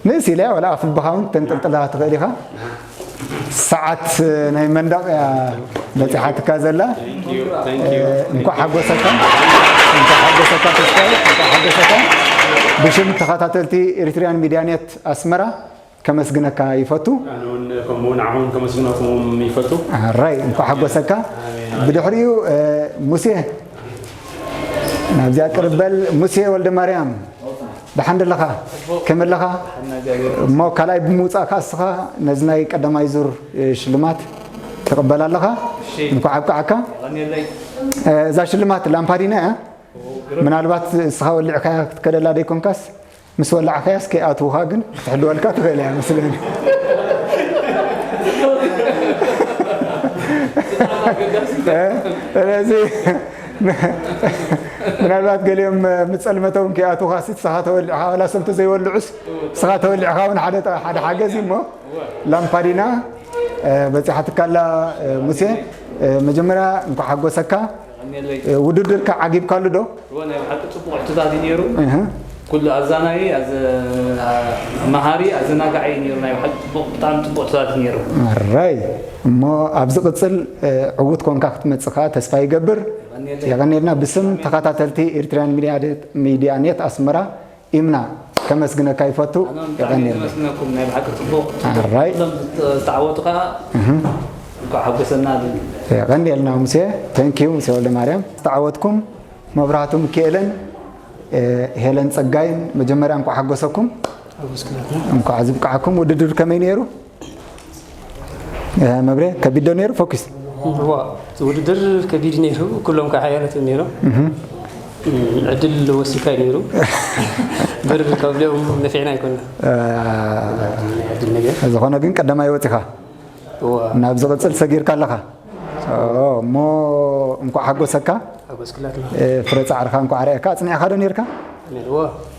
ንእስ ኢለ ዋላ ኣፍልብኻ እውን ተንጠልጥላ ትኽእል ኢኻ። ሰዓት ናይ መንደቕ እያ በጺሓትካ ዘላ። Thank you, thank you. እ፣ እንኳዕ ሓጎሰካ፣ እንኳዕ ሓጎሰካ ተስፋይ፣ እንኳዕ ሓጎሰካ። ብሽም ተኸታተልቲ ኤሪትሪያን ሚድያ ኔት ኣስመራ ከመስግነካ ይፈቱ። ኣነ እውን ከምኡ ንዓኹም ከመስግነኩም ይፈቱ። ኣራይ፣ እንኳዕ ሓጎሰካ። ኣሜን። ብድሕሪኡ፣ እ፣ ሙሴ፣ ናብዚኣ ቅርብ በል። ሙሴ ወልደ ማርያም፣ ደሓን ደለኻ? ከመይ ኣለኻ? እሞ ካልኣይ ብምውጻእካ እስኻ ነዚ ናይ ቀዳማይ ዙር፣ እ፣ ሽልማት ትቕበል ኣለኻ። እሺ። እንኳዕ ኣብቅዓካ። የቐንየለይ። እ፣ እዛ ሽልማት ላምፓዲና እያ። ምናልባት እስኻ ወሊዕካያ ክትከደላ ደይኮንካስ? ምስ ወላዕካያስ ከይኣትውኻ ግን ክትሕልወልካ ትኽእል እያ መስለኒ። ስለዚ ምናልባት ገሊኦም ምጸልመተውን ከይኣትውኻ ሲ ንስኻ ተወሊዕኻ ዋላ ሰብቲ ዘይወልዑስ ንስኻ ተወሊዕኻ እውን ሓደ ሓደ ሓገዝ እዩ እሞ ላምፓዲና በፂሓትካላ። ሙሴ፣ መጀመርያ እንኳ ሓጎሰካ። ውድድርካ ዓጊብካሉ ዶ? እወ፣ ናይ ብሓቂ ጽቡቕ ሕቶታት እዩ ነይሩ። እህ። ኩሉ ኣዛናይ፣ ኣዘ-፣ መሃሪ፣ ኣዘናጋዒ እዩ ነይሩ። ናይ ብሓቂ ጽቡቕ፣ ብጣዕሚ ጽቡቕ ሕቶታት እዩ ነይሩ። ኣራይ፣ እሞ ኣብ ዝቕጽል ዕዉት ኮንካ ክትመጽእ ከኣ ተስፋ ይገብር። የቐንየለይ። የቐንየልና። ብስም ተኸታተልቲ ኤርትራውያን ሚድያ ኔት ኣስመራ ኢምና ከመስግነካ ይፈቱ። ኣነ ብጣዕሚ የቐንየልና። የመስግነኩም፣ ናይ ብሓቂ ጽቡቕ፣ ኣራይ። ኩሎም ዝተዓወቱ ከኣ እህ። እንኳዕ ሓጎሰና። የቐንየልና ሙሴ። Thank you ሙሴ ወልደማርያም። ዝተዓወትኩም መብራህቱ ሚካኤልን ሄለን ጸጋይን መጀመርያ እንኳዕ ሓጎሰኩም። ሓጎስክለትና። እንኳዕ ዝብቃዕኩም። ውድድር ከመይ ነይሩ? መብሬ፣ ከቢድ ዶ ነይሩ? ፎኪስ። እዋ፣ እቲ ውድድር ከቢድ ነይሩ። ኩሎም ከዓ ሓያላት እዮም ነይሮም። እህ። ዕድል ወሲድካ እዩ ነይሩ። ብር ካብ ሊኦም ነፊዕና ኣይኮንና። እ፣ ናይ ዕድል ነገር። ዝኾነ ግን ቀዳማይ ወፂኻ። እዋ። ናብ ዝቕፅል ሰጊርካ ኣለኻ። ኦ፣ እሞ እንኳዕ ሓጎሰካ። ሓጎስክላትና። እ፣ ፍረ ፃዕርኻ እንኳዕ ረኣካ። ኣፅኒዕኻ ዶ ነይርካ? ነይርዎ።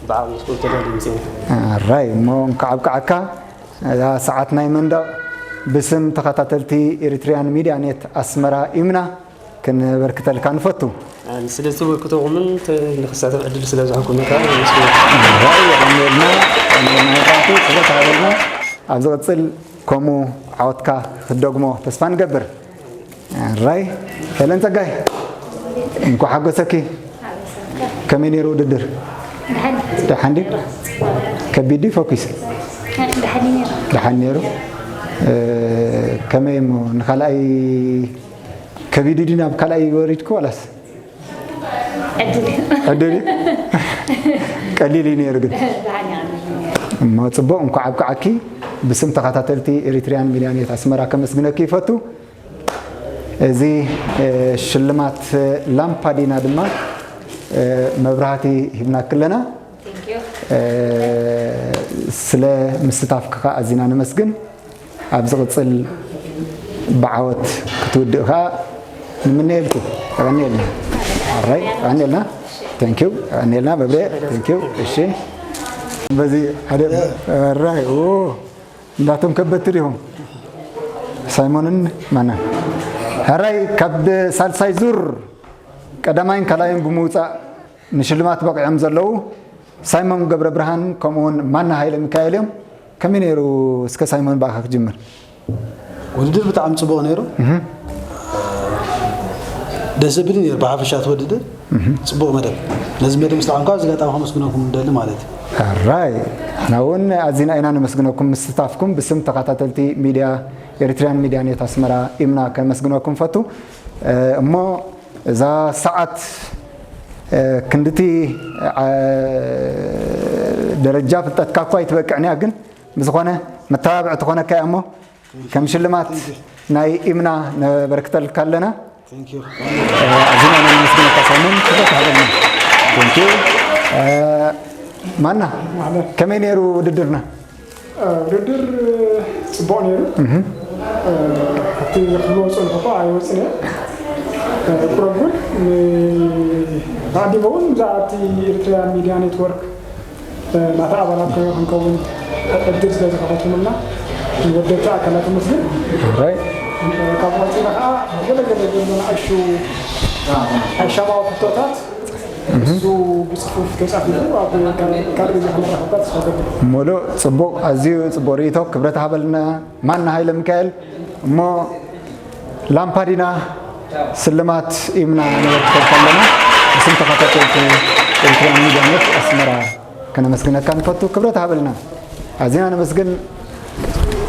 ብዓቕሚ ስፖርት ተዳልዩ መፅእና። ኣራይ፣ እሞ እንኳዕ ኣብቃዓካ። እዛ ሰዓት ናይ መንደቕ ብስም ተኸታተልቲ ኤሪትሪያን ሚድያ ኔት ኣስመራ ኢምና ክንበርክተልካ ንፈቱ። ስለ ዝተበርክተኹምን ተ-፣ ንኽሳተፍ ዕድል ስለ ዝሃብኩምኒ ከዓ የመስግነኩም። ኣራይ፣ የቐንየልና፣ የቐንየልና መብራህቱ፣ ክብረት ሃበልና። ኣብ ዝቕጽል ከምኡ ዓወትካ ክትደግሞ ተስፋ ንገብር። ኣራይ፣ ሄለን ጸጋይ፣ እንኳዕ ሓጎሰኪ። ከመይ ነይሩ ውድድር? ደሓን። ደሓን ድዩ? ከቢድ ድዩ ፈኲስ? ደሓን ነይሩ። ደሓን ነይሩ። እ፣ ከመይ እሞ ንኻልኣይ ከቢዱ ድዩ ናብ ካልኣይ ወሪድኩ ዋላስ? ዕድል እዩ። ዕድል እዩ? ቀሊል እዩ ነይሩ ግን። ደሓን እዩ፣ ቀሊል እዩ ነይሩ። እሞ ጽቡቕ፣ እንኳዕ ኣብቅዓኪ። ብስም ተኸታተልቲ ኤሪትሪያን ሚድያ ኔት ኣስመራ ከመስግነኪ ይፈቱ። እዚ፣ እ፣ ሽልማት ላምፓዲና ድማ፣ እ፣ መብራህቲ ሂብናኪ ኣለና። Thank you። እ፣ ስለ ምስታፍኪ ከኣ ኣዚና ነመስግን። ኣብ ዝቕጽል ብዓወት ክትውድእ ከኣ ንምነየልኪ። የቐንየልና። ኣራይ፣ የቐንየልና። Thank you። የቐንየልና መብሬ። Thank you። እሺ። በዚ ሓደ፣ ኣራይ፣ ኦ። እንዳቶም ከበትር ኢኹም። ሳይሞንን ማና። ሕራይ ካብ ሳልሳይ ዙር ቀዳማይን ካልኣይን ብምውጻእ ንሽልማት በቂዖም ዘለዉ ሳይሞን ገብረብርሃን ከምኡውን ማና ሃይለ ሚካኤል እዮም። ከመይ ነይሩ? እስከ ሳይሞን ብኣኻ ክጅምር። ውድድር ብጣዕሚ ጽቡቕ ነይሩ። እህ። ደስ ዘብል ነይሩ ብሓፈሻ እቲ ውድድር። እህ። ጽቡቕ መደብ። ነዚ መደብ ምስ ጠዓምካ ኣብዚ ኣጋጣሚ ከመስግነኩም ንደሊ ማለት እዩ። ሕራይ፣ ንሕና እውን ኣዚና ኢና ነመስግነኩም ምስታፍኩም ብስም ተኸታተልቲ ሚድያ ኤሪትሪያን ሚድያ ኔት ኣስመራ ኢምና ከመስግነኩም ፈቱ። እ፣ እሞ እዛ ሰዓት፣ እ፣ ክንድቲ፣ እ፣ ደረጃ ፍልጠትካ እኳ ኣይትበቅዕን እያ፣ ግን ብዝኾነ መተባብዒ ትኾነካ እያ እሞ ከም ሽልማት ናይ ኢምና ነበርክተልካ ኣለና። Thank you። እ፣ ኣዚና ኢና ነመስግነካ ሳይሞን፣ ክብረት ይሃበልና። Thank you። እ፣ ማና፣ ማና። ከመይ ነይሩ ውድድርና? እ፣ ውድድር ጽቡቕ ነይሩ። እህ። እ፣ ኣብቲ ክብሎ ዝጸንሑ እኳ ኣይወጽን እየ። እ፣ ቁረብ ግን ን-፣ ኣቐዲመ እውን ብዛዕባ ኣብቲ ኤሪትሪያን ሚድያ ኔትወርክ ናታ ኣባላት ኮይኑ ክንከውን ዕድል ስለ ዝኸፈትኩምልና ንወደብቲ ኣካላት ነመስግን። ሕራይ። ካብ ቀፂልና ከዓ ገለ ገለ ዘሎ ንኣሹ ሓሻማዊ ሕቶታት እሱ ብፅፉፍ ተፃፊፉ ኣብ ካልእ ግዜ ክንራኸበካ ተስፋ እገብር። ሙሉእ ፅቡቕ፣ ኣዝዩ ፅቡቕ ርእይቶ፣ ክብረት ሃበልና። ማና ሃይለ ሚካኤል እሞ ላምፓዲና ስልማት ኢምና ነበርክተልካ ኣለና። ብስም ተኸታተልቲ ኤሪትሪያን ሚድያ ኔት ኣስመራ ከነመስግነካ ንፈቱ። ክብረት ሃበልና። ኣዚና ነመስግን።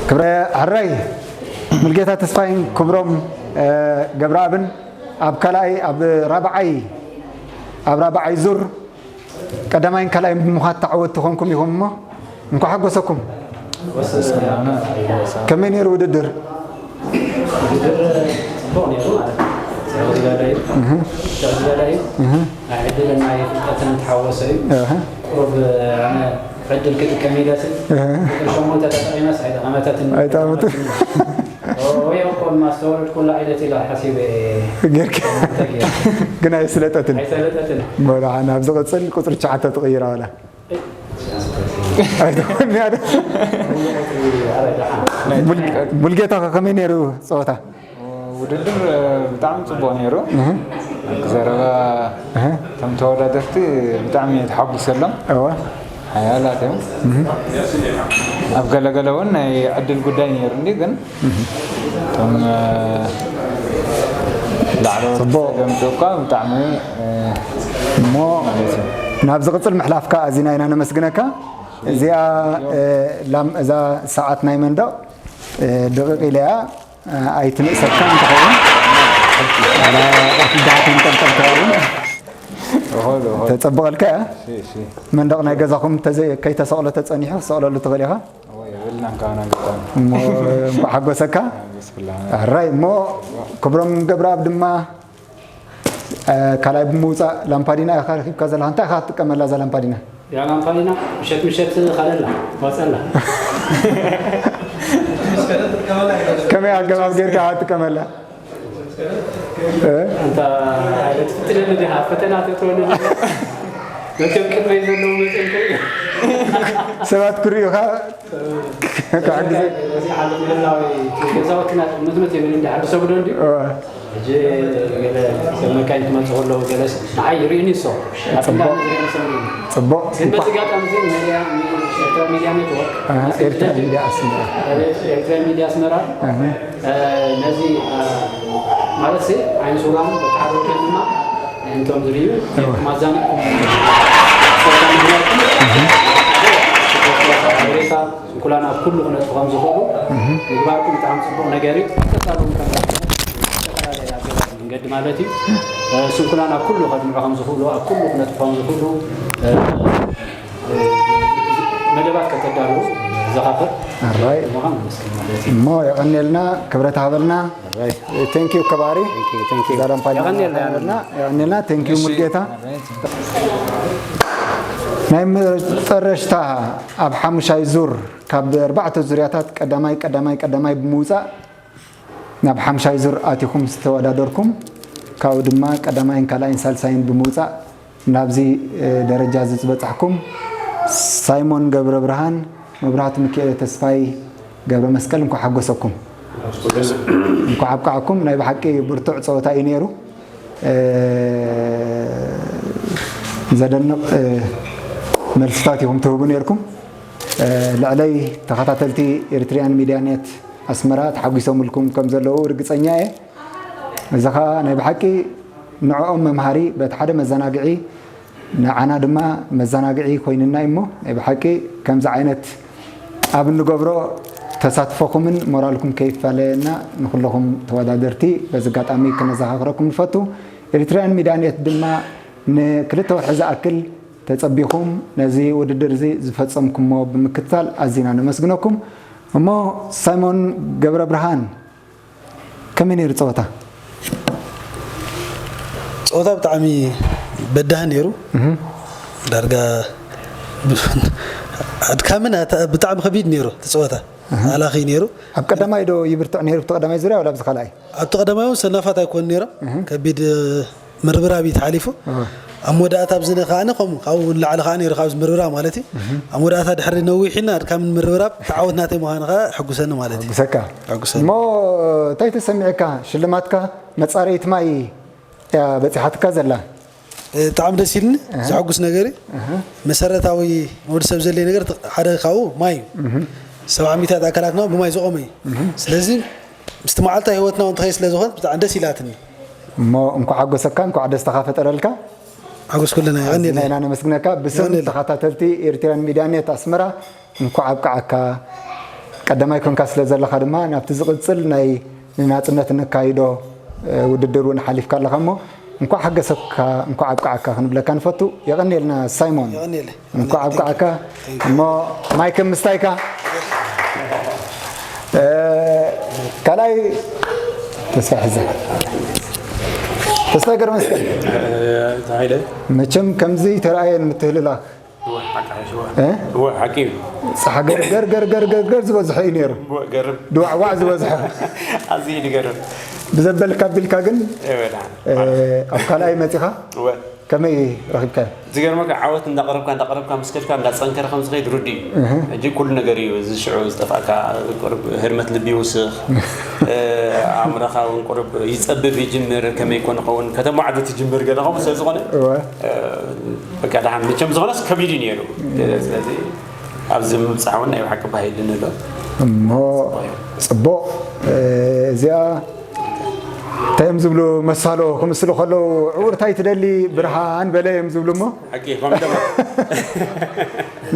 ክብረ ሕራይ ሙልጌታ ተስፋይን ክብሮም፣ እ፣ ገብረኣብን ኣብ ካልኣይ፣ ኣብ ራብዓይ፣ ኣብ ራብዓይ ዙር ቀዳማይን ካልኣይን ብምዃን ተዓወትቲ ኮንኩም ኢኹም እሞ እንኳዕ ሓጎሰኩም። ከመይ ነይሩ ውድድር? ውድድር ጽቡቕ ነይሩ ማለት እዩ። ዝያዳ እዩ። እህ። ዝያዳ እዩ። እህ። ናይ ዕድልን ናይ ፍልጠትን ተሓወሰ እዩ። እህ። ቁሩብ ኣነ ዕድል ክጥቀም ኢለሲ ቁፅሪ ሸሞንተ ተጠቒመስ ኣይጠቐመተትን። ኣይጠቐመትን። ወይ እኮ ማስተወረድ ኩላ ኢለት ኢላ ሓሲበ። ጌርካ። ግን ኣይስለጠትን። ኣይሰለጠትን። በላ፣ ናብ ዝቕፅል ቁፅሪ ትሽዓተ ትቕይራ ወላ? ኣይትኾንያ ዶ? ሙልጌታ ከ ከመይ ነይሩ ፀወታ? ውድድር ብጣዕሚ ፅቡቕ ነይሩ። ዘረባ እቶም ተወዳደርቲ ብጣዕሚ ተሓጒሰሎም። እወ። ሓያላት እዮም። ኣብ ገለገለ እውን ናይ ዕድል ጉዳይ ነይሩ እንዲ ግን እቶም ላዕለዎት ፅቡቕ። ዘምፅኡ እኳ ብጣዕሚ እሞ ማለት እዩ። ናብ ዝቕፅል ምሕላፍካ ኣዚና ኢና ነመስግነካ። እዚኣ ላም እዛ ሰዓት ናይ መንደቕ ድቕቕ ኢለ እያ። ኣይትንእሰካ እንተኸውን ኣፍዳት ንጠልጠል ተኸውን ተጸብቐልካ እያ። መንደቕ ናይ ገዛኹም ከይተሰቕሎ ተጸኒሑ ክሰቕለሉ ትኽእል ኢኻ። እሞ እንኳ ሓጎሰካ። ኣራይ እሞ ክብሮም ገብረኣብ ድማ ካልኣይ ብምውፃእ ላምፓዲና ኢኻ ረኪብካ ዘለኻ። እንታይ ኢኻ ትጥቀመላ እዛ ላምፓዲና? ያ ላምፓዲና ምሸት ምሸት ትኸደላ ትወፀላ። ከመይ ኣገባብ ጌርካ ኢኻ ትጥቀመላ? ኣንታ ትፍትነኒ ዲኻ? ፈተና ተእትወኒ ዲኻ? መቸም ቅድመይ ዘለዉ መፅኦም ክርኢ ሰባት ክርእዩኻ ክሕግዘ። እዚ ዓለም ምህላወይ ገዛውትና መዝመት የብል እንዲ ሓዲ ሰጉዶ እንዲ ሕጂ ገለ ሰብ መካይን ክመፅእ ከለዉ ገለስ ንዓይ ይርእዩኒ እሶ ኣፍንዳ ዝርእዩኒ ሰብ ይርእዩኒ። ፅቡቕ። ግን በዚ ኣጋጣሚ እዚ ሚድያ ኤርትራ ሚድያ ኔትወርክ ኤርትራ ሚድያ ኣስመራ ኤርትራ ሚድያ ኣስመራ ነዚ ማለት ሲ ዓይን ሱራም በቃ ሓደ ወገን ድማ እንቶም ዝርእዩ ማዛን ጸወታ ምክንያቱ ሓበሬታ ስንኩላን ኣብ ኩሉ ክነጥፉ ከም ዝኽእሉ ምግባርኩም ብጣዕሚ ጽቡቕ ነገር እዩ። ቀጻሉ እውን ከም ዝተፈላለየ ኣገባብ መንገዲ ማለት እዩ። ስንኩላን ኣብ ኩሉ ከድምዑ ከም ዝኽእሉ ኣብ ኩሉ ክነጥፉ ከም ዝኽእሉ መደባት ከተዳሉ ዘኻኽር ኣራይ ምዃን መስኪን ማለት እዩ። እሞ የቐንየልና ክብረት ሃበልና። ኣራይ። Thank you ከባሪ። Thank you, thank you። ዛዳም ፓጅ የቐንየልና። የቐንየልና። Thank you እሺ። ሙልጌታ። ናይ መጠረሽታ ኣብ ሓሙሻይ ዙር ካብ ኣርባዕተ ዙርያታት ቀዳማይ ቀዳማይ ቀዳማይ ብምውፃእ ናብ ሓምሻይ ዙር ኣቲኹም ዝተወዳደርኩም ካብኡ ድማ ቀዳማይን ካልኣይን ሳልሳይን ብምውፃእ ናብዚ ደረጃ እዚ ዝበፃሕኩም ሳይሞን ገብረብርሃን፣ መብራህቱ ሚካኤል፣ ተስፋይ ገብረመስቀል እንኳዕ ሓጎሰኩም። እንኳዕ ኣብቃዓኩም። ናይ ብሓቂ ብርቱዕ ፀወታ እዩ ነይሩ። ዘደንቕ መልስታት ኢኹም ትህቡ ነይርኩም። ልዕለይ ተኸታተልቲ ኤሪትሪያን ሚድያ ኔት ኣስመራ ተሓጒሶምልኩም ከም ዘለዉ ርግጸኛ እየ። እዚ ኸኣ ናይ ብሓቂ ንዕኦም መምሃሪ፣ በቲ ሓደ መዘናግዒ ንዓና ድማ መዘናግዒ ኮይንና እዩ እሞ ናይ ብሓቂ ከምዚ ዓይነት ኣብ እንገብሮ ተሳትፎኹምን ሞራልኩም ከይፋለየና ንኹለኹም ተወዳደርቲ በዚ ኣጋጣሚ ክነዘኻኽረኩም ንፈቱ። ኤሪትሪያን ሚድያ ኔት ድማ ንክልተ ወርሒ ዝኣክል ተጸቢኹም ነዚ ውድድር እዚ ዝፈጸምኩሞ ብምክትታል ኣዚና ነመስግነኩም። እሞ ሳይሞን ገብረብርሃን ከመይ ነይሩ ጸወታ? ጸወታ ብጣዕሚ በዳሂ ነይሩ። እህ። ዳርጋ ኣድካምን ኣታ-፣ ብጣዕሚ ከቢድ ነይሩ እቲ ጸወታ። እህ። ሃላኺ ነይሩ። ኣብ ቀዳማይ ዶ ይብርትዕ ነይሩ፣ ኣብቲ ቀዳማይ ዙርያ ወላ ኣብዚ ካልኣይ? ኣብቲ ቀዳማይ እውን ሰናፋት ኣይኮኑን ነይሮም። እህ። ከቢድ ምርብራብ እዩ ተሓሊፉ። እህ። ኣብ መወዳእታ ኣብዚ ነ-፣ ከዓኒ ከምኡ ካብኡ ንላዕሊ ከዓኒ ነይሩ፣ ካብዚ ምርብራብ ማለት እዩ። እህ። ኣብ መወዳእታ ድሕሪ ነዊሕ ኢልና ኣድካምን ምርብራብ ተዓወት ናተይ ምዃኑ ከኣ ሕጉሰኒ ማለት እዩ። ሕጉሰካ። ሕጉሰኒ። እሞ እንታይ ተሰሚዕካ? ሽልማትካ መጻረይት ማይ እያ በጺሓትካ ዘላ። እ፣ ብጣዕሚ ደስ ኢልኒ። እህ። ዘሐጉስ ነገር እዩ። እህ። መሰረታዊ ንወዲ ሰብ ዘድልየ ነገር ት-፣ ሓደ ካብኡ ማይ እዩ። እህ። ሰብዓ ሚእታት ኣካላትና ብማይ ዝቖመ እዩ። እህ። ስለዚ ምስቲ መዓልታዊ ህይወትና እውን ትኸይድ ስለ ዝኾነት ብጣዕሚ ደስ ኢላትኒ። እሞ እንኳዕ ሓጎሰካ፣ እንኳዕ ደስታኻ ፈጠረልካ። ሓጎስ ኩልና፣ ኣዚና የቐንየለይ። ኢና ነመስግነካ። ብስም የቐንየለይ። ተኸታተልቲ ኤሪትሪያን ሚድያ ኔት ኣስመራ እንኳዕ ኣብቅዓካ። ቀዳማይ ኮንካ ስለ ዘለኻ ድማ ናብቲ ዝቕጽል ናይ ንናጽነት እነካይዶ፣ እ፣ ውድድር እውን ሓሊፍካ ኣለኻ እሞ እንኳዕ ሓገሰካ፣ እንኳዕ ኣብቅዓካ ክንብለካ ንፈቱ። የቐንየልና ሳይሞን። የቐንየለይ። እንኳዕ ኣብቅዓካ። Thank you. እሞ ማይክ ምስታይካ። እ፣ ካልኣይ ተስፋ ሕዘ። ተስፋ ገርመስቀል። እ፣ ተባሂለ። መቸም ከምዚ ተረኣየን ምትህልላኽ። እወ። ሓቂ እዩ። እ? እወ፣ ሓቂ እዩ። ጸሓ ገርገር ገርገር ገርገር ዝበዝሖ እዩ ነይሩ። እወ፣ ገርም። ድዋዕዋዕ ዝበዝሖ። ኣዝዩ ይገርም። ብዘበልካ ቢልካ ግን እወ፣ ደሓን። እ፣ ኣብ ካልኣይ መጺኻ እወ። ከመይ ረኺብካዮ? ዝገርመካ ዓወት እንዳቐረብካ እንዳቐረብካ ምስ ከድካ እንዳጸንከረ ከም ዝኸይድ ርዱእ እዩ። ሕጂ ኩሉ ነገር እዩ እዚ ሽዑ ዝጠፍኣካ፣ ቁሩብ ህርመት ልቢ ይውስኽ፣ እ፣ ኣእምሮኻ እውን ቁሩብ ይጸብብ ይጅምር፣ ከመይ ኮን ኸውን ከተማዕዶ ትጅምር ገለ ከምኡ ስለ ዝኾነ እወ። እ፣ በቃ ደሓን መቸም ዝኾነስ ከቢድ እዩ ነይሩ። ስለዚ ኣብዚ ምብጻሕ እውን ናይ ብሓቂ ባህ ኢሉኒ ኣሎ። እሞ ጽቡቕ፣ እ፣ እዚኣ እንታይ እዮም ዝብሉ? መሳሎ ክምስሉ ከለዉ ዕውርታይ ትደሊ ብርሃን በለ እዮም ዝብሉ። እሞ ሓቂ ኮም ደሞ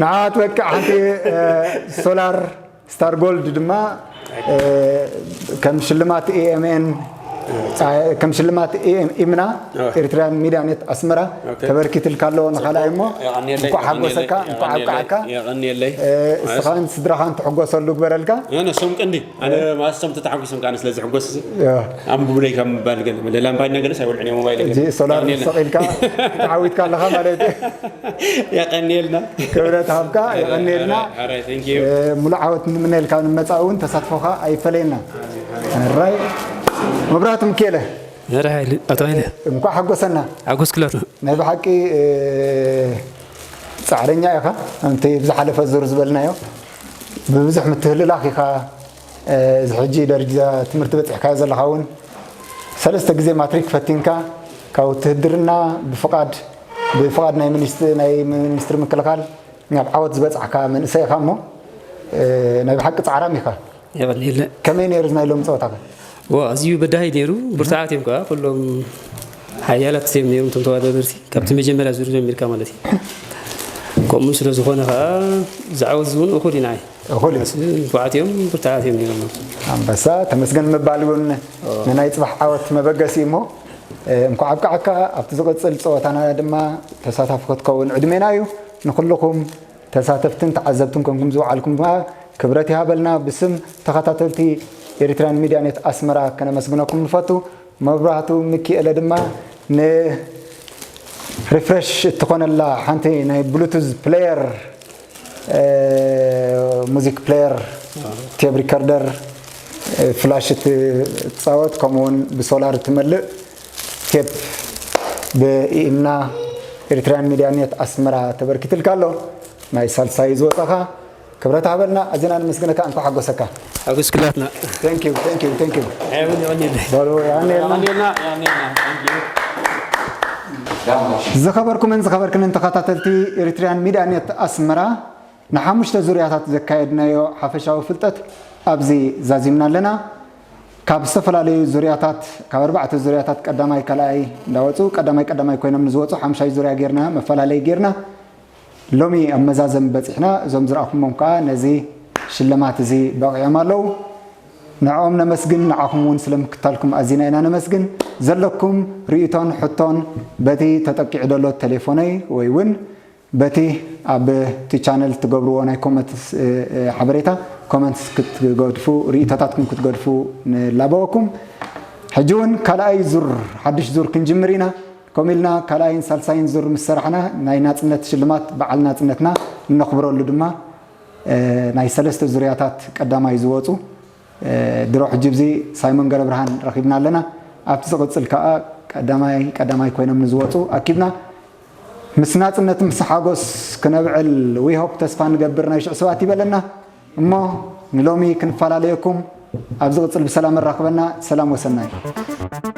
ንዓ ትበቅዕ ሓንቲ እ፣ ሶላር ስታር ጎልድ ድማ እ፣ ከም ሽልማት ኤኤምኤን፣ እ፣ ከም ሽልማት ኤኤም ኢምና እ። ኤርትራን ሚድያ ኔት ኣስመራ ኦኬ። ተበርኪትልካ ኣለዎ ንኻልኣይ። እሞ የቐንየለይ፣ እንኳዕ ሓጎሰካ፣ የቐንየለይ፣ እንኳዕ ኣብቅዓካ። የቐንየለይ። እ፣ እስኻን ስድራኻን ትሕጎሰሉ ግበረልካ። የሆነ እሶም ቀንዲ ኣነ ማስተም ተታሓጒሶም ከኣነ ስለ ዝሕጎስ ያ። ኣንብቡለይ ካብ ምባል ገለ መለ ላምባይና ገለስ ኣይወልዕን እየ ሞባይል ገለ። እዚ ሶላር የቐንየልና። ሰቒልካ ተዓዊትካ ኣለኻ ማለት እዩ። የቐንየልና። ክብረት ሃብካ፣ የቐንየልና። ኣረ፣ ኣረ፣ thank you። እ፣ ሙሉእ ዓወት ንምነየልካ፣ ንመጻኢ እውን ተሳትፎኻ ኣይፈለየና። ራይ መብራህቱ ምክኤለ ኣረ ሓይሊ ኣቶ ሓይለ እንኳዕ ሓጎሰና። ሓጎስክላትና። ናይ ብሓቂ እ፣ ጻዕረኛ ኢኻ። ከምቲ ብዝሓለፈ ዙር ዝበልናዮ ብብዙሕ ምትህልላኽ ኢኻ እ፣ እዚ ሕጂ ደረጃ ትምህርቲ በጺሕካዮ ዘለኻ እውን ሰለስተ ግዜ ማትሪክ ፈቲንካ ካብ ውትህድርና ብፍቓድ ብፍቓድ ናይ ሚኒስ- ናይ ሚኒስትሪ ምክልኻል ናብ ዓወት ዝበጻሕካ መንእሰይ ኢኻ። እሞ እ፣ ናይ ብሓቂ ጻዕራም ኢኻ። የቐንየልና። ከመይ ነይሩ ናይ ሎሚ ጸወታኻ? ዋ ኣዝዩ በዳሂ ነይሩ። ብርቱዓት እዮም ከዓ ኩሎም ሓያላት እዮም ነይሮም እቶም ተወዳደርቲ ካብቲ መጀመርያ ዙር ጀሚርካ ማለት እዩ። ከምኡ ስለ ዝኾነ ከዓ ዝዓወት እውን እኹል እዩ ንዓይ። እኹል እዩ። ንፉዓት እዮም ብርቱዓት እዮም ነይሮም። ኣንበሳ ተመስገን ምባል እውን ንናይ ጽባሕ ዓወት መበገሲ እዩ። እሞ እ፣ እንኳዕ ኣብቅዓካ። ኣብቲ ዝቕጽል ጸወታና ድማ ተሳታፊ ክትከውን ዕድሜና እዩ። ንኹልኹም ተሳተፍትን ተዓዘብትን ኮንኩም ዝወዓልኩም ድማ ክብረት ይሃበልና። ብስም ተኸታተልቲ ኤሪትራን ሚድያ ኔት ኣስመራ ከነመስግነኩም ንፈቱ። መብራህቱ ሚኪኤለ ድማ ንሪፍረሽ እትኾነላ ሓንቲ ናይ ብሉቱዝ ፕሌየር፣ እ፣ ሙዚክ ፕሌየር፣ ቴፕ ሪከርደር፣ እ፣ ፍላሽ እትጻወት፣ ከምኡውን ብሶላር እትመልእ ቴፕ ብኢምና ኤሪትራን ሚድያ ኔት ኣስመራ ተበርኪትልካ ኣሎ። ናይ ሳልሳይ ዝወጻኻ ክብረት ሃበልና። ኣዚና ንመስግነካ። እንኳዕ ሓጎሰካ። ሓጎስክላትና። Thank you, thank you, thank you። ኣይውን ይቐንየለይ። በሉ፣ የቐንየልና። የቐንየልና፣ የቐንየልና። Thank you። ዝኸበርኩምን ዝኸበርክንን ተኸታተልቲ ኤሪትሪያን ሚድያ ኔት ኣስመራ፣ ንሓሙሽተ ዙርያታት ዘካየድናዮ ሓፈሻዊ ፍልጠት ኣብዚ ዛዚምና ኣለና። ካብ ዝተፈላለዩ ዙርያታት፣ ካብ ኣርባዕተ ዙርያታት ቀዳማይ፣ ካልኣይ እንዳወፁ፣ ቀዳማይ ቀዳማይ ኮይኖም ንዝወፁ ሓምሻይ ዙርያ ጌርና፣ መፈላለይ ጌርና። ሎሚ ኣብ መዛዘሚ በፂሕና። እዞም ዝረኣኹሞም ከዓ ነዚ ሽልማት እዚ በቒዖም ኣለዉ። ንዕኦም ነመስግን፣ ንዓኹም እውን ስለ ምክታልኩም ኣዚና ኢና ነመስግን። ዘለኩም ርእይቶን ሕቶን በቲ ተጠቂዑ ዘሎ ቴሌፎነይ ወይ እውን በቲ ኣብቲ ቻነል ትገብርዎ ናይ ኮመንትስ፣ እ፣ እ፣ ሓበሬታ ኮመንትስ ክትገድፉ፣ ርእይቶታትኩም ክትገድፉ ንላበወኩም። ሕጂ እውን ካልኣይ ዙር፣ ሓድሽ ዙር ክንጅምር ኢና። ከምኡ ኢልና ካልኣይን ሳልሳይን ዙር ምስ ሰራሕና ናይ ናጽነት ሽልማት በዓል ናጽነትና እነኽብረሉ ድማ፣ እ፣ ናይ ሰለስተ ዙርያታት ቀዳማይ ዝወጹ፣ እ፣ ድሮ ሕጂ ብዚ ሳይሞን ገረብርሃን ረኺብና ኣለና። ኣብቲ ዝቕጽል ከኣ ቀዳማይ ቀዳማይ ኮይኖም ንዝወጹ ኣኪብና ምስ ናጽነት ምስ ሓጎስ ክነብዕል we hope፣ ተስፋ ንገብር፣ ናይ ሽዑ ሰባት ይበለና። እሞ ንሎሚ ክንፈላለየኩም፣ ኣብ ዝቕጽል ብሰላም ኣራኽበና። ሰላም ወሰናይ።